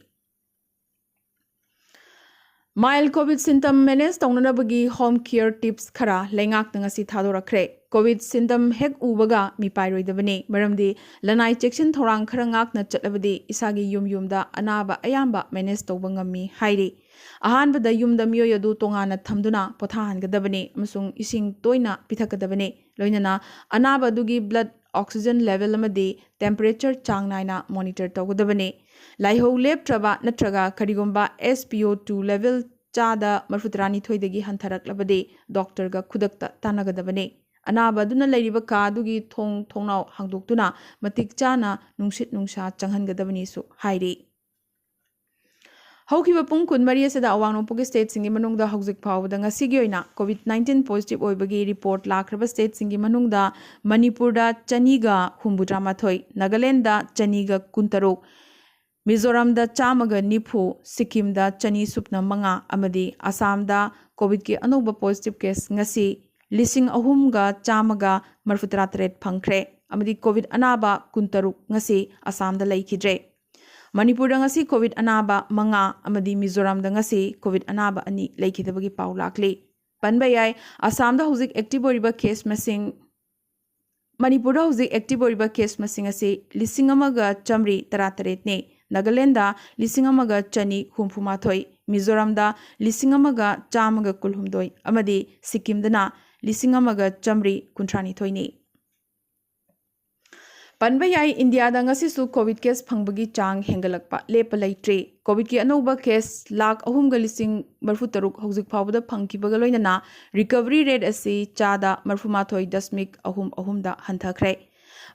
ꯃꯥꯏꯜ ꯀꯣꯚꯤꯗ ꯁꯤꯝꯇꯝ ꯃꯦꯅꯦꯖ ꯇꯧꯅꯅꯕꯒꯤ ꯍꯣꯝ ꯀꯦꯌꯔ ꯇꯤꯞꯁ ꯈꯔ ꯂꯩꯉꯥꯛꯅ ꯉꯁꯤ ꯊꯥꯗꯣꯔꯛꯈ꯭ꯔꯦ꯫ ꯀꯣꯚꯤꯗ ꯁꯤꯝꯇꯝ ꯍꯦꯛ ꯎꯕꯒ ꯃꯤꯄꯥꯏꯔꯣꯏꯗꯕꯅꯤ, ꯃꯔꯝꯗꯤ ꯂꯅꯥꯏ ꯆꯦꯛꯁꯤꯟ ꯊꯧꯔꯥꯡ ꯈꯔ ꯉꯥꯛꯅ ꯆꯠꯂꯕꯗꯤ ꯏꯁꯥꯒꯤ ꯌꯨꯝ ꯌꯨꯝꯗ ꯑꯅꯥꯕ ꯑꯌꯥꯝꯕ ꯃꯦꯅꯦꯖ ꯇꯧꯕ ꯉꯝꯃꯤ ꯍꯥꯏꯔꯤ꯫ ꯑꯍꯥꯟꯕꯗ ꯌꯨꯝꯗ ꯃꯤꯑꯣꯏ ꯑꯗꯨ ꯇꯣꯉꯥꯟꯅ ꯊꯝꯗꯨꯅ ꯄꯣꯊꯥꯍꯟꯒꯗꯕꯅꯤ ꯑꯃꯁꯨꯡ ꯏꯁꯤꯡ ꯇꯣꯏꯅ ꯄꯤꯊꯛꯀꯗꯕꯅꯤ꯫ ꯂꯣꯏꯅꯅ ꯑꯅꯥꯕ ꯑꯗꯨꯒꯤ ꯕ꯭ꯂꯗ ꯑꯣꯛꯁꯤꯖꯟ ꯂꯦꯚꯦꯜ ꯑꯃꯗꯤ ꯇꯦꯝꯄꯔꯦꯆꯔ ꯆꯥꯡ ꯅꯥꯏꯅ ꯃꯣꯅꯤꯇꯔ ꯇꯧꯒꯗꯕꯅꯤ꯫ ꯂꯥꯏꯍꯧ ꯂꯦꯞꯇ꯭ꯔꯕ ꯅꯠꯇ꯭ꯔꯒ ꯀꯔꯤꯒꯨꯝꯕ S P O two level ꯆꯥꯗ ꯃꯔꯤꯐꯨ ꯇꯔꯥꯅꯤꯊꯣꯏꯗꯒꯤ ꯍꯟꯊꯔꯛꯂꯕꯗꯤ ꯗꯣꯛꯇꯔꯒ ꯈꯨꯗꯛꯇ ꯇꯥꯟꯅꯒꯗꯕꯅꯤ꯫ ꯑꯅꯥꯕ ꯑꯗꯨꯅ ꯂꯩꯔꯤꯕ ꯀꯥ ꯑꯗꯨꯒꯤ ꯊꯣꯡ ꯊꯣꯡꯅꯥꯎ ꯍꯥꯡꯗꯣꯛꯇꯨꯅ ꯃꯇꯤꯛ ꯆꯥꯅ ꯅꯨꯡꯁꯤꯠ ꯅꯨꯡꯁꯥ ꯆꯪꯍꯟꯒꯗꯕꯅꯤꯁꯨ ꯍꯥꯏꯔꯤ꯫ ꯍꯧꯈꯤꯕ ꯄꯨꯡ ꯀꯨꯟꯃꯔꯤ ꯑꯁꯤꯗ ꯑꯋꯥꯡ ꯅꯣꯡꯄꯣꯛꯀꯤ ꯁ꯭ꯇꯦꯠꯁꯤꯡꯒꯤ ꯃꯅꯨꯡꯗ ꯍꯧꯖꯤꯛ ꯐꯥꯎꯕꯗ ꯉꯁꯤꯒꯤ ꯑꯣꯏꯅ ꯀꯣꯚꯤꯗ ꯅꯥꯏꯟꯇꯤꯟ ꯄꯣꯖꯤꯇꯤꯚ ꯑꯣꯏꯕꯒꯤ ꯔꯤꯄꯣꯔꯠ ꯂꯥꯛꯈ꯭ꯔꯕ ꯁ꯭ꯇꯦꯠꯁꯤꯡꯒꯤ ꯃꯅꯨꯡꯗ ꯃꯅꯤꯄꯨꯔꯗ ꯆꯅꯤꯒ ꯍꯨꯝꯐꯨꯇꯔꯥꯃꯥꯊꯣꯏ, ꯅꯥꯒꯥꯂꯦꯟꯗ ꯆꯅꯤꯒ ꯀꯨꯟꯇꯔꯨꯛ, ꯃꯤꯖꯣꯔꯥꯝꯗ ꯆꯥꯝꯃꯒ ꯅꯤꯐꯨ, ꯁꯤꯛꯀꯤꯝꯗ ꯆꯅꯤ ꯁꯨꯞꯅ ꯃꯉꯥ ꯑꯃꯗꯤ ꯑꯁꯥꯝꯗ ꯀꯣꯚꯤꯗꯀꯤ ꯑꯅꯧꯕ ꯄꯣꯖꯤꯇꯤꯚ ꯀꯦꯁ ꯉꯁꯤ ꯂꯤꯁꯤꯡ ꯑꯍꯨꯝꯒ ꯆꯥꯝꯃꯒ ꯃꯔꯤꯐꯨꯇꯔꯥ ꯇꯔꯦꯠ ꯐꯪꯈ꯭ꯔꯦ ꯑꯃꯗꯤ ꯀꯣꯚꯤꯗ ꯑꯅꯥꯕ ꯀꯨꯟꯇꯔꯨꯛ ꯉꯁꯤ ꯑꯁꯥꯝꯗ ꯂꯩꯈꯤꯗ꯭ꯔꯦ꯫ ꯃꯅꯤꯄꯨꯔꯗ ꯉꯁꯤ ꯀꯣꯚꯤꯗ ꯑꯅꯥꯕ ꯃꯉꯥ ꯑꯃꯗꯤ ꯃꯤꯖꯣꯔꯥꯝꯗ ꯉꯁꯤ ꯀꯣꯚꯤꯗ ꯑꯅꯥꯕ ꯑꯅꯤ ꯂꯩꯈꯤꯗꯕꯒꯤ ꯄꯥꯎ ꯂꯥꯛꯂꯤ꯫ ꯄꯟꯕ ꯌꯥꯏ, ꯑꯁꯥꯝꯗ ꯍꯧꯖꯤꯛ ꯑꯦꯛꯇꯤꯚ ꯑꯣꯏꯔꯤꯕ ꯀꯦꯁ ꯃꯁꯤꯡ, ꯃꯅꯤꯄꯨꯔꯗ ꯍꯧꯖꯤꯛ ꯑꯦꯛꯇꯤꯚ ꯑꯣꯏꯔꯤꯕ ꯀꯦꯁ ꯃꯁꯤꯡ ꯑꯁꯤ ꯂꯤꯁꯤꯡ ꯑꯃꯒ ꯆꯥꯝꯃꯔꯤ ꯇꯔꯥꯇꯔꯦꯠꯅꯤ꯫ ꯅꯥꯒꯥꯂꯦꯟꯗ ꯂꯤꯁꯤꯡ ꯑꯃꯒ ꯆꯅꯤ ꯍꯨꯝꯐꯨꯃꯥꯊꯣꯏ, ꯃꯤꯖꯣꯔꯥꯝꯗ ꯂꯤꯁꯤꯡ ꯑꯃꯒ ꯆꯥꯝꯃꯒ ꯀꯨꯟꯍꯨꯝꯗꯣꯏ ꯑꯃꯗꯤ ꯁꯤꯛꯀꯤꯝꯗꯅ ꯂꯤꯁꯤꯡ ꯑꯃꯒ ꯆꯥꯝꯃꯔꯤ ꯀꯨꯟꯊ꯭ꯔꯥꯅꯤꯊꯣꯏꯅꯤ꯫ ꯄꯟꯕ ꯌꯥꯏ, ꯏꯟꯗꯤꯌꯥꯗ ꯉꯁꯤꯁꯨ ꯀꯣꯚꯤꯗ ꯀꯦꯁ ꯐꯪꯕꯒꯤ ꯆꯥꯡ ꯍꯦꯟꯒꯠꯂꯛꯄ ꯂꯦꯞꯄ ꯂꯩꯇ꯭ꯔꯤ꯫ ꯀꯣꯚꯤꯗꯀꯤ ꯑꯅꯧꯕ ꯀꯦꯁ ꯂꯥꯈ ꯑꯍꯨꯝꯒ ꯂꯤꯁꯤꯡ ꯃꯔꯤꯐꯨ ꯇꯔꯨꯛ ꯍꯧꯖꯤꯛ ꯐꯥꯎꯕꯗ ꯐꯪꯈꯤꯕꯒ ꯂꯣꯏꯅꯅ ꯔꯤꯀꯚꯔꯤ ꯔꯦꯠ ꯑꯁꯤ ꯆꯥꯗ ꯃꯔꯤꯐꯨꯃꯥꯊꯣꯏ ꯗꯁꯃꯤꯛ ꯑꯍꯨꯝ ꯑꯍꯨꯝꯗ ꯍꯟꯊꯈ꯭ꯔꯦ꯫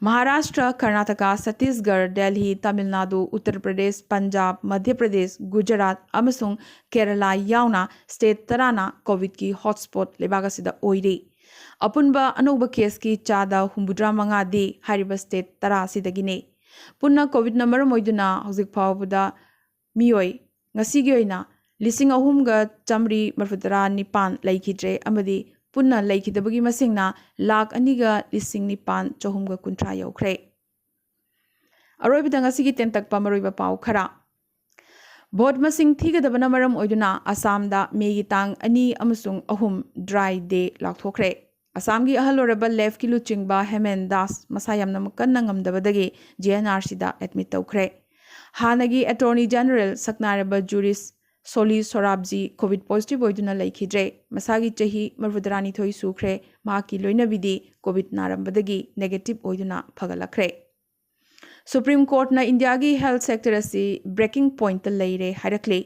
ꯃꯍꯥꯔꯥꯁꯇ꯭ꯔ, ꯀꯔꯅꯥꯇꯀꯥ, ꯁꯠꯇꯤꯁꯒꯔ, ꯗꯦꯜꯍꯤ, ꯇꯥꯃꯤꯜ ꯅꯥꯗꯨ, ꯎꯠꯇꯔ ꯄ꯭ꯔꯗꯦꯁ, ꯄꯟꯖꯥꯕ, ꯃꯙ꯭ꯌ ꯄ꯭ꯔꯗꯦꯁ, ꯒꯨꯖꯔꯥꯠ ꯑꯃꯁꯨꯡ ꯀꯦꯔꯂꯥ ꯌꯥꯎꯅ ꯁ꯭ꯇꯦꯠ ꯇꯔꯥꯅ ꯀꯣꯚꯤꯗꯀꯤ ꯍꯣꯠꯁ꯭ꯄꯣꯠ ꯂꯩꯕꯥꯛ ꯑꯁꯤꯗ ꯑꯣꯏꯔꯤ꯫ ꯑꯄꯨꯟꯕ ꯑꯅꯧꯕ ꯀꯦꯁꯀꯤ ꯆꯥꯗ ꯍꯨꯝꯐꯨꯇꯔꯥ ꯃꯉꯥꯗꯤ ꯍꯥꯏꯔꯤꯕ ꯁ꯭ꯇꯦꯠ ꯇꯔꯥ ꯑꯁꯤꯗꯒꯤꯅꯤ꯫ ꯄꯨꯟꯅ ꯀꯣꯚꯤꯗꯅ ꯃꯔꯝ ꯑꯣꯏꯗꯨꯅ ꯍꯧꯖꯤꯛ ꯐꯥꯎꯕꯗ ꯃꯤꯑꯣꯏ ꯉꯁꯤꯒꯤ ꯑꯣꯏꯅ ꯂꯤꯁꯤꯡ ꯑꯍꯨꯝꯒ ꯆꯥꯝꯃꯔꯤ ꯃꯔꯤꯐꯨꯇꯔꯥ ꯅꯤꯄꯥꯟ ꯂꯩꯈꯤꯗ꯭ꯔꯦ ꯑꯃꯗꯤ ꯄꯨꯟꯅ ꯂꯩꯈꯤꯗꯕꯒꯤ ꯃꯁꯤꯡꯅ ꯂꯥꯈ ꯑꯅꯤꯒ ꯂꯤꯁꯤꯡ ꯅꯤꯄꯥꯟ ꯆꯍꯨꯝꯒ ꯀꯨꯟꯊ꯭ꯔꯥ ꯌꯧꯈ꯭ꯔꯦ꯫ ꯑꯔꯣꯏꯕꯗ ꯉꯁꯤꯒꯤ ꯇꯦꯟꯇꯛꯄ ꯃꯔꯨꯑꯣꯏꯕ ꯄꯥꯎ ꯈꯔ꯫ ꯚꯣꯠ ꯃꯁꯤꯡ ꯊꯤꯒꯗꯕꯅ ꯃꯔꯝ ꯑꯣꯏꯗꯨꯅ ꯑꯁꯥꯝꯗ ꯃꯦꯒꯤ ꯇꯥꯡ ꯑꯅꯤ ꯑꯃꯁꯨꯡ ꯑꯍꯨꯝ ꯗ꯭ꯔꯥꯏ ꯗꯦ ꯂꯥꯎꯊꯣꯛꯈ꯭ꯔꯦ꯫ ꯑꯁꯥꯝꯒꯤ ꯑꯍꯜ ꯑꯣꯏꯔꯕ ꯂꯦꯐꯀꯤ ꯂꯨꯆꯤꯡꯕ ꯍꯦꯃꯦꯟ ꯗꯥꯁ ꯃꯁꯥ ꯌꯥꯝꯅ ꯀꯟꯅ ꯉꯝꯗꯕꯗꯒꯤ ꯖꯦ ꯑꯦꯟ ꯑꯥꯔ ꯁꯤꯗ ꯑꯦꯗꯃꯤꯠ ꯇꯧꯈ꯭ꯔꯦ꯫ ꯍꯥꯟꯅꯒꯤ ꯑꯦꯇꯣꯔꯅꯤ ꯖꯦꯅꯔꯦꯜ ꯁꯛꯅꯥꯏꯔꯕ ꯖꯨꯔꯤꯁ ꯁꯣꯂꯤ ꯁꯣꯔꯥꯕꯖꯤ ꯀꯣꯚꯤꯗ ꯄꯣꯖꯤꯇꯤꯚ ꯑꯣꯏꯗꯨꯅ ꯂꯩꯈꯤꯗ꯭ꯔꯦ꯫ ꯃꯁꯥꯒꯤ ꯆꯍꯤ ꯃꯔꯤꯐꯨꯇꯔꯥꯅꯤꯊꯣꯏ ꯁꯨꯈ꯭ꯔꯦ꯫ ꯃꯍꯥꯛꯀꯤ ꯂꯣꯏꯅꯕꯤꯗꯤ ꯀꯣꯚꯤꯗ ꯅꯥꯔꯝꯕꯗꯒꯤ ꯅꯦꯒꯦꯇꯤꯚ ꯑꯣꯏꯗꯨꯅ ꯐꯒꯠꯂꯛꯈ꯭ꯔꯦ꯫ ꯁꯨꯄ꯭ꯔꯤꯝ ꯀꯣꯔꯠꯅ ꯏꯟꯗꯤꯌꯥꯒꯤ ꯍꯦꯜꯊ ꯁꯦꯛꯇꯔ ꯑꯁꯤ ꯕ꯭ꯔꯦꯀꯤꯡ ꯄꯣꯏꯟꯠꯇ ꯂꯩꯔꯦ ꯍꯥꯏꯔꯛꯂꯤ꯫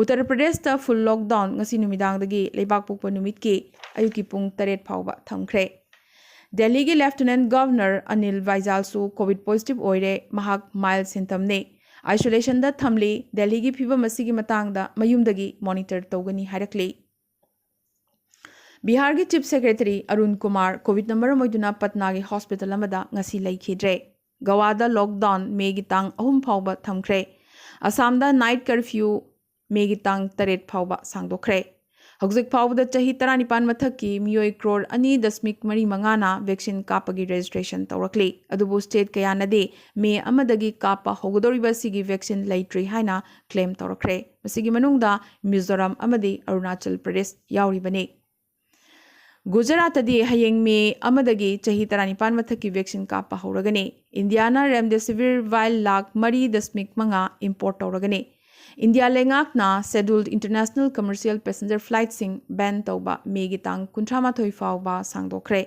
ꯎꯠꯇꯔ ꯄ꯭ꯔꯗꯦꯁꯇ ꯐꯨꯜ ꯂꯣꯛꯗꯥꯎꯟ ꯉꯁꯤ ꯅꯨꯃꯤꯗꯥꯡꯗꯒꯤ ꯂꯩꯕꯥꯛ ꯄꯣꯛꯄ ꯅꯨꯃꯤꯠꯀꯤ ꯑꯌꯨꯛꯀꯤ ꯄꯨꯡ ꯇꯔꯦꯠ ꯐꯥꯎꯕ ꯊꯝꯈ꯭ꯔꯦ꯫ ꯗꯦꯜꯂꯤꯒꯤ ꯂꯦꯐꯇꯤꯅꯦꯟꯠ ꯒꯚꯔꯅꯔ ꯑꯅꯤꯜ ꯕꯥꯏꯖꯥꯜꯁꯨ ꯀꯣꯚꯤꯗ ꯄꯣꯖꯤꯇꯤꯚ ꯑꯣꯏꯔꯦ꯫ ꯃꯍꯥꯛ ꯃꯥꯏꯜꯗ ꯁꯤꯝꯇꯝꯅꯤ꯫ ꯑꯥꯏꯁꯣꯂꯦꯁꯟꯗ ꯊꯝꯂꯤ꯫ ꯗꯦꯜꯂꯤꯒꯤ ꯐꯤꯕꯝ ꯑꯁꯤꯒꯤ ꯃꯇꯥꯡꯗ ꯃꯌꯨꯝꯗꯒꯤ ꯃꯣꯅꯤꯇꯔ ꯇꯧꯒꯅꯤ ꯍꯥꯏꯔꯛꯂꯤ꯫ ꯕꯤꯍꯥꯔꯒꯤ ꯆꯤꯐ ꯁꯦꯀ꯭ꯔꯦꯇꯔꯤ ꯑꯔꯨꯟ ꯀꯨꯃꯥꯔ ꯀꯣꯚꯤꯗꯅ ꯃꯔꯝ ꯑꯣꯏꯗꯨꯅ ꯄꯠꯅꯥꯒꯤ ꯍꯣꯁꯄꯤꯇꯥꯜ ꯑꯃꯗ ꯉꯁꯤ ꯂꯩꯈꯤꯗ꯭ꯔꯦ꯫ ꯒꯋꯥꯗ ꯂꯣꯛꯗꯥꯎꯟ ꯃꯦꯒꯤ ꯇꯥꯡ ꯑꯍꯨꯝ ꯐꯥꯎꯕ ꯊꯝꯈ꯭ꯔꯦ꯫ ꯑꯁꯥꯝꯗ ꯅꯥꯏꯠ ꯀꯔꯐ꯭ꯌꯨ ꯃꯦꯒꯤ ꯇꯥꯡ ꯇꯔꯦꯠ ꯐꯥꯎꯕ ꯁꯥꯡꯗꯣꯛꯈ꯭ꯔꯦ꯫ ꯍꯧꯖꯤꯛ ꯐꯥꯎꯕꯗ ꯆꯍꯤ ꯇꯔꯥꯅꯤꯄꯥꯟ ꯃꯊꯛꯀꯤ ꯃꯤꯑꯣꯏ ꯀ꯭ꯔꯣꯔ ꯑꯅꯤ ꯗꯁꯃꯤꯛ ꯃꯔꯤ ꯃꯉꯥꯅ ꯚꯦꯛꯁꯤꯟ ꯀꯥꯞꯄꯒꯤ ꯔꯦꯖꯤꯁꯇ꯭ꯔꯦꯁꯟ ꯇꯧꯔꯛꯂꯤ꯫ ꯑꯗꯨꯕꯨ ꯁ꯭ꯇꯦꯠ ꯀꯌꯥꯅꯗꯤ ꯃꯦ ꯑꯃꯗꯒꯤ ꯀꯥꯞꯄ ꯍꯧꯒꯗꯧꯔꯤꯕ ꯑꯁꯤꯒꯤ ꯚꯦꯛꯁꯤꯟ ꯂꯩꯇ꯭ꯔꯤ ꯍꯥꯏꯅ ꯀ꯭ꯂꯦꯝ ꯇꯧꯔꯛꯈ꯭ꯔꯦ꯫ ꯃꯁꯤꯒꯤ ꯃꯅꯨꯡꯗ ꯃꯤꯖꯣꯔꯥꯝ ꯑꯃꯗꯤ ꯑꯔꯨꯅꯥꯆꯜ ꯄ꯭ꯔꯗꯦꯁ ꯌꯥꯎꯔꯤꯕꯅꯤ꯫ ꯒꯨꯖꯔꯥꯠꯇꯗꯤ ꯍꯌꯦꯡ ꯃꯦ ꯑꯃꯗꯒꯤ ꯆꯍꯤ ꯇꯔꯥꯅꯤꯄꯥꯟ ꯃꯊꯛꯀꯤ ꯚꯦꯛꯁꯤꯟ ꯀꯥꯞꯄ ꯍꯧꯔꯒꯅꯤ꯫ ꯏꯟꯗꯤꯌꯥꯅ ꯔꯦꯝꯗꯦꯁꯤꯚꯤꯔ ꯚꯥꯏꯜ ꯂꯥꯈ ꯃꯔꯤ ꯗꯁꯃꯤꯛ ꯃꯉꯥ ꯏꯝꯄꯣꯔꯠ ꯇꯧꯔꯒꯅꯤ꯫ ꯏꯟꯗꯤꯌꯥ ꯂꯩꯉꯥꯛꯅ ꯁꯦꯗ꯭ꯌꯨꯜꯗ ꯏꯟꯇꯔꯅꯦꯁꯅꯦꯜ ꯀꯃꯔꯁꯤꯌꯦꯜ ꯄꯦꯁꯦꯟꯖꯔ ꯐ꯭ꯂꯥꯏꯠꯁꯤꯡ ꯕꯦꯟ ꯇꯧꯕ ꯃꯦꯒꯤ ꯇꯥꯡ ꯀꯨꯟꯊ꯭ꯔꯥ ꯃꯥꯊꯣꯏ ꯐꯥꯎꯕ ꯁꯥꯡꯗꯣꯛꯈ꯭ꯔꯦ꯫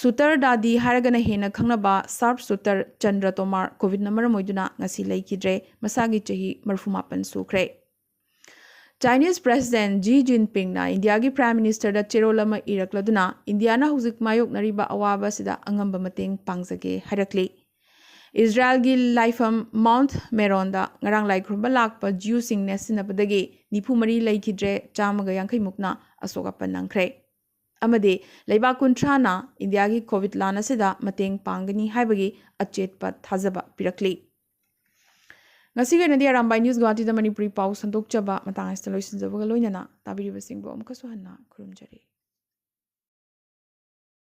ꯁꯨꯇꯔ ꯗꯥꯗꯤ ꯍꯥꯏꯔꯒꯅ ꯍꯦꯟꯅ ꯈꯪꯅꯕ ꯁꯥꯔꯞ ꯁꯨꯇꯔ ꯆꯟꯗ꯭ꯔ ꯇꯣꯃꯥꯔ ꯀꯣꯚꯤꯗꯅ ꯃꯔꯝ ꯑꯣꯏꯗꯨꯅ ꯉꯁꯤ ꯂꯩꯈꯤꯗ꯭ꯔꯦ꯫ ꯃꯁꯥꯒꯤ ꯆꯍꯤ ꯃꯔꯤꯐꯨ ꯃꯥꯄꯟ ꯁꯨꯈ꯭ꯔꯦ꯫ ꯆꯥꯏꯅꯤꯁ ꯄ꯭ꯔꯦꯁꯤꯗꯦꯟꯠ ꯖꯤ ꯖꯤꯟꯄꯤꯡꯅ ꯏꯟꯗꯤꯌꯥꯒꯤ ꯄ꯭ꯔꯥꯏꯝ ꯃꯤꯅꯤꯁꯇꯔꯗ ꯆꯦꯔꯣꯜ ꯑꯃ ꯏꯔꯛꯂꯗꯨꯅ ꯏꯟꯗꯤꯌꯥꯅ ꯍꯧꯖꯤꯛ ꯃꯥꯌꯣꯛꯅꯔꯤꯕ ꯑꯋꯥꯕ ꯑꯁꯤꯗ ꯑꯉꯝꯕ ꯃꯇꯦꯡ ꯄꯥꯡꯖꯒꯦ ꯍꯥꯏꯔꯛꯂꯤ꯫ ꯏꯖꯔꯥꯏꯜꯒꯤ ꯂꯥꯏꯐꯝ ꯃꯥꯎꯟꯠ ꯃꯦꯔꯣꯟꯗ ꯉꯔꯥꯡ ꯂꯥꯏ ꯈꯨꯔꯨꯝꯕ ꯂꯥꯛꯄ ꯖ꯭ꯌꯨꯁꯤꯡ ꯅꯦꯠꯁꯤꯟꯅꯕꯗꯒꯤ ꯅꯤꯐꯨ ꯃꯔꯤ ꯂꯩꯈꯤꯗ꯭ꯔꯦ, ꯆꯥꯝꯃꯒ ꯌꯥꯡꯈꯩ ꯃꯨꯛꯅ ꯑꯁꯣꯛ ꯑꯄꯟ ꯅꯪꯈ꯭ꯔꯦ꯫ ꯑꯃꯗꯤ ꯂꯩꯕꯥꯛ ꯀꯨꯟꯊ꯭ꯔꯥꯅ ꯏꯟꯗꯤꯌꯥꯒꯤ ꯀꯣꯚꯤꯗ ꯂꯥꯟ ꯑꯁꯤꯗ ꯃꯇꯦꯡ ꯄꯥꯡꯒꯅꯤ ꯍꯥꯏꯕꯒꯤ ꯑꯆꯦꯠꯄ ꯊꯥꯖꯕ ꯄꯤꯔꯛꯂꯤ꯫ ꯉꯁꯤꯒꯤ ꯑꯣꯏꯅꯗꯤ ꯑꯔꯥꯝꯕꯥꯏ ꯅ꯭ꯌꯨꯁ ꯒꯨꯋꯥꯍꯥꯇꯤꯗ ꯃꯅꯤꯄꯨꯔꯤ ꯄꯥꯎ ꯁꯟꯗꯣꯛꯆꯕ ꯃꯇꯥꯡ ꯑꯁꯤꯗ ꯂꯣꯏꯁꯤꯟꯖꯕꯒ ꯂꯣꯏꯅꯅ ꯇꯥꯕꯤꯔꯤꯕꯁꯤꯡꯕꯨ ꯑꯃꯨꯛꯀꯁꯨ ꯍꯟꯅ ꯈꯨꯔꯨꯝꯖꯔꯤ꯫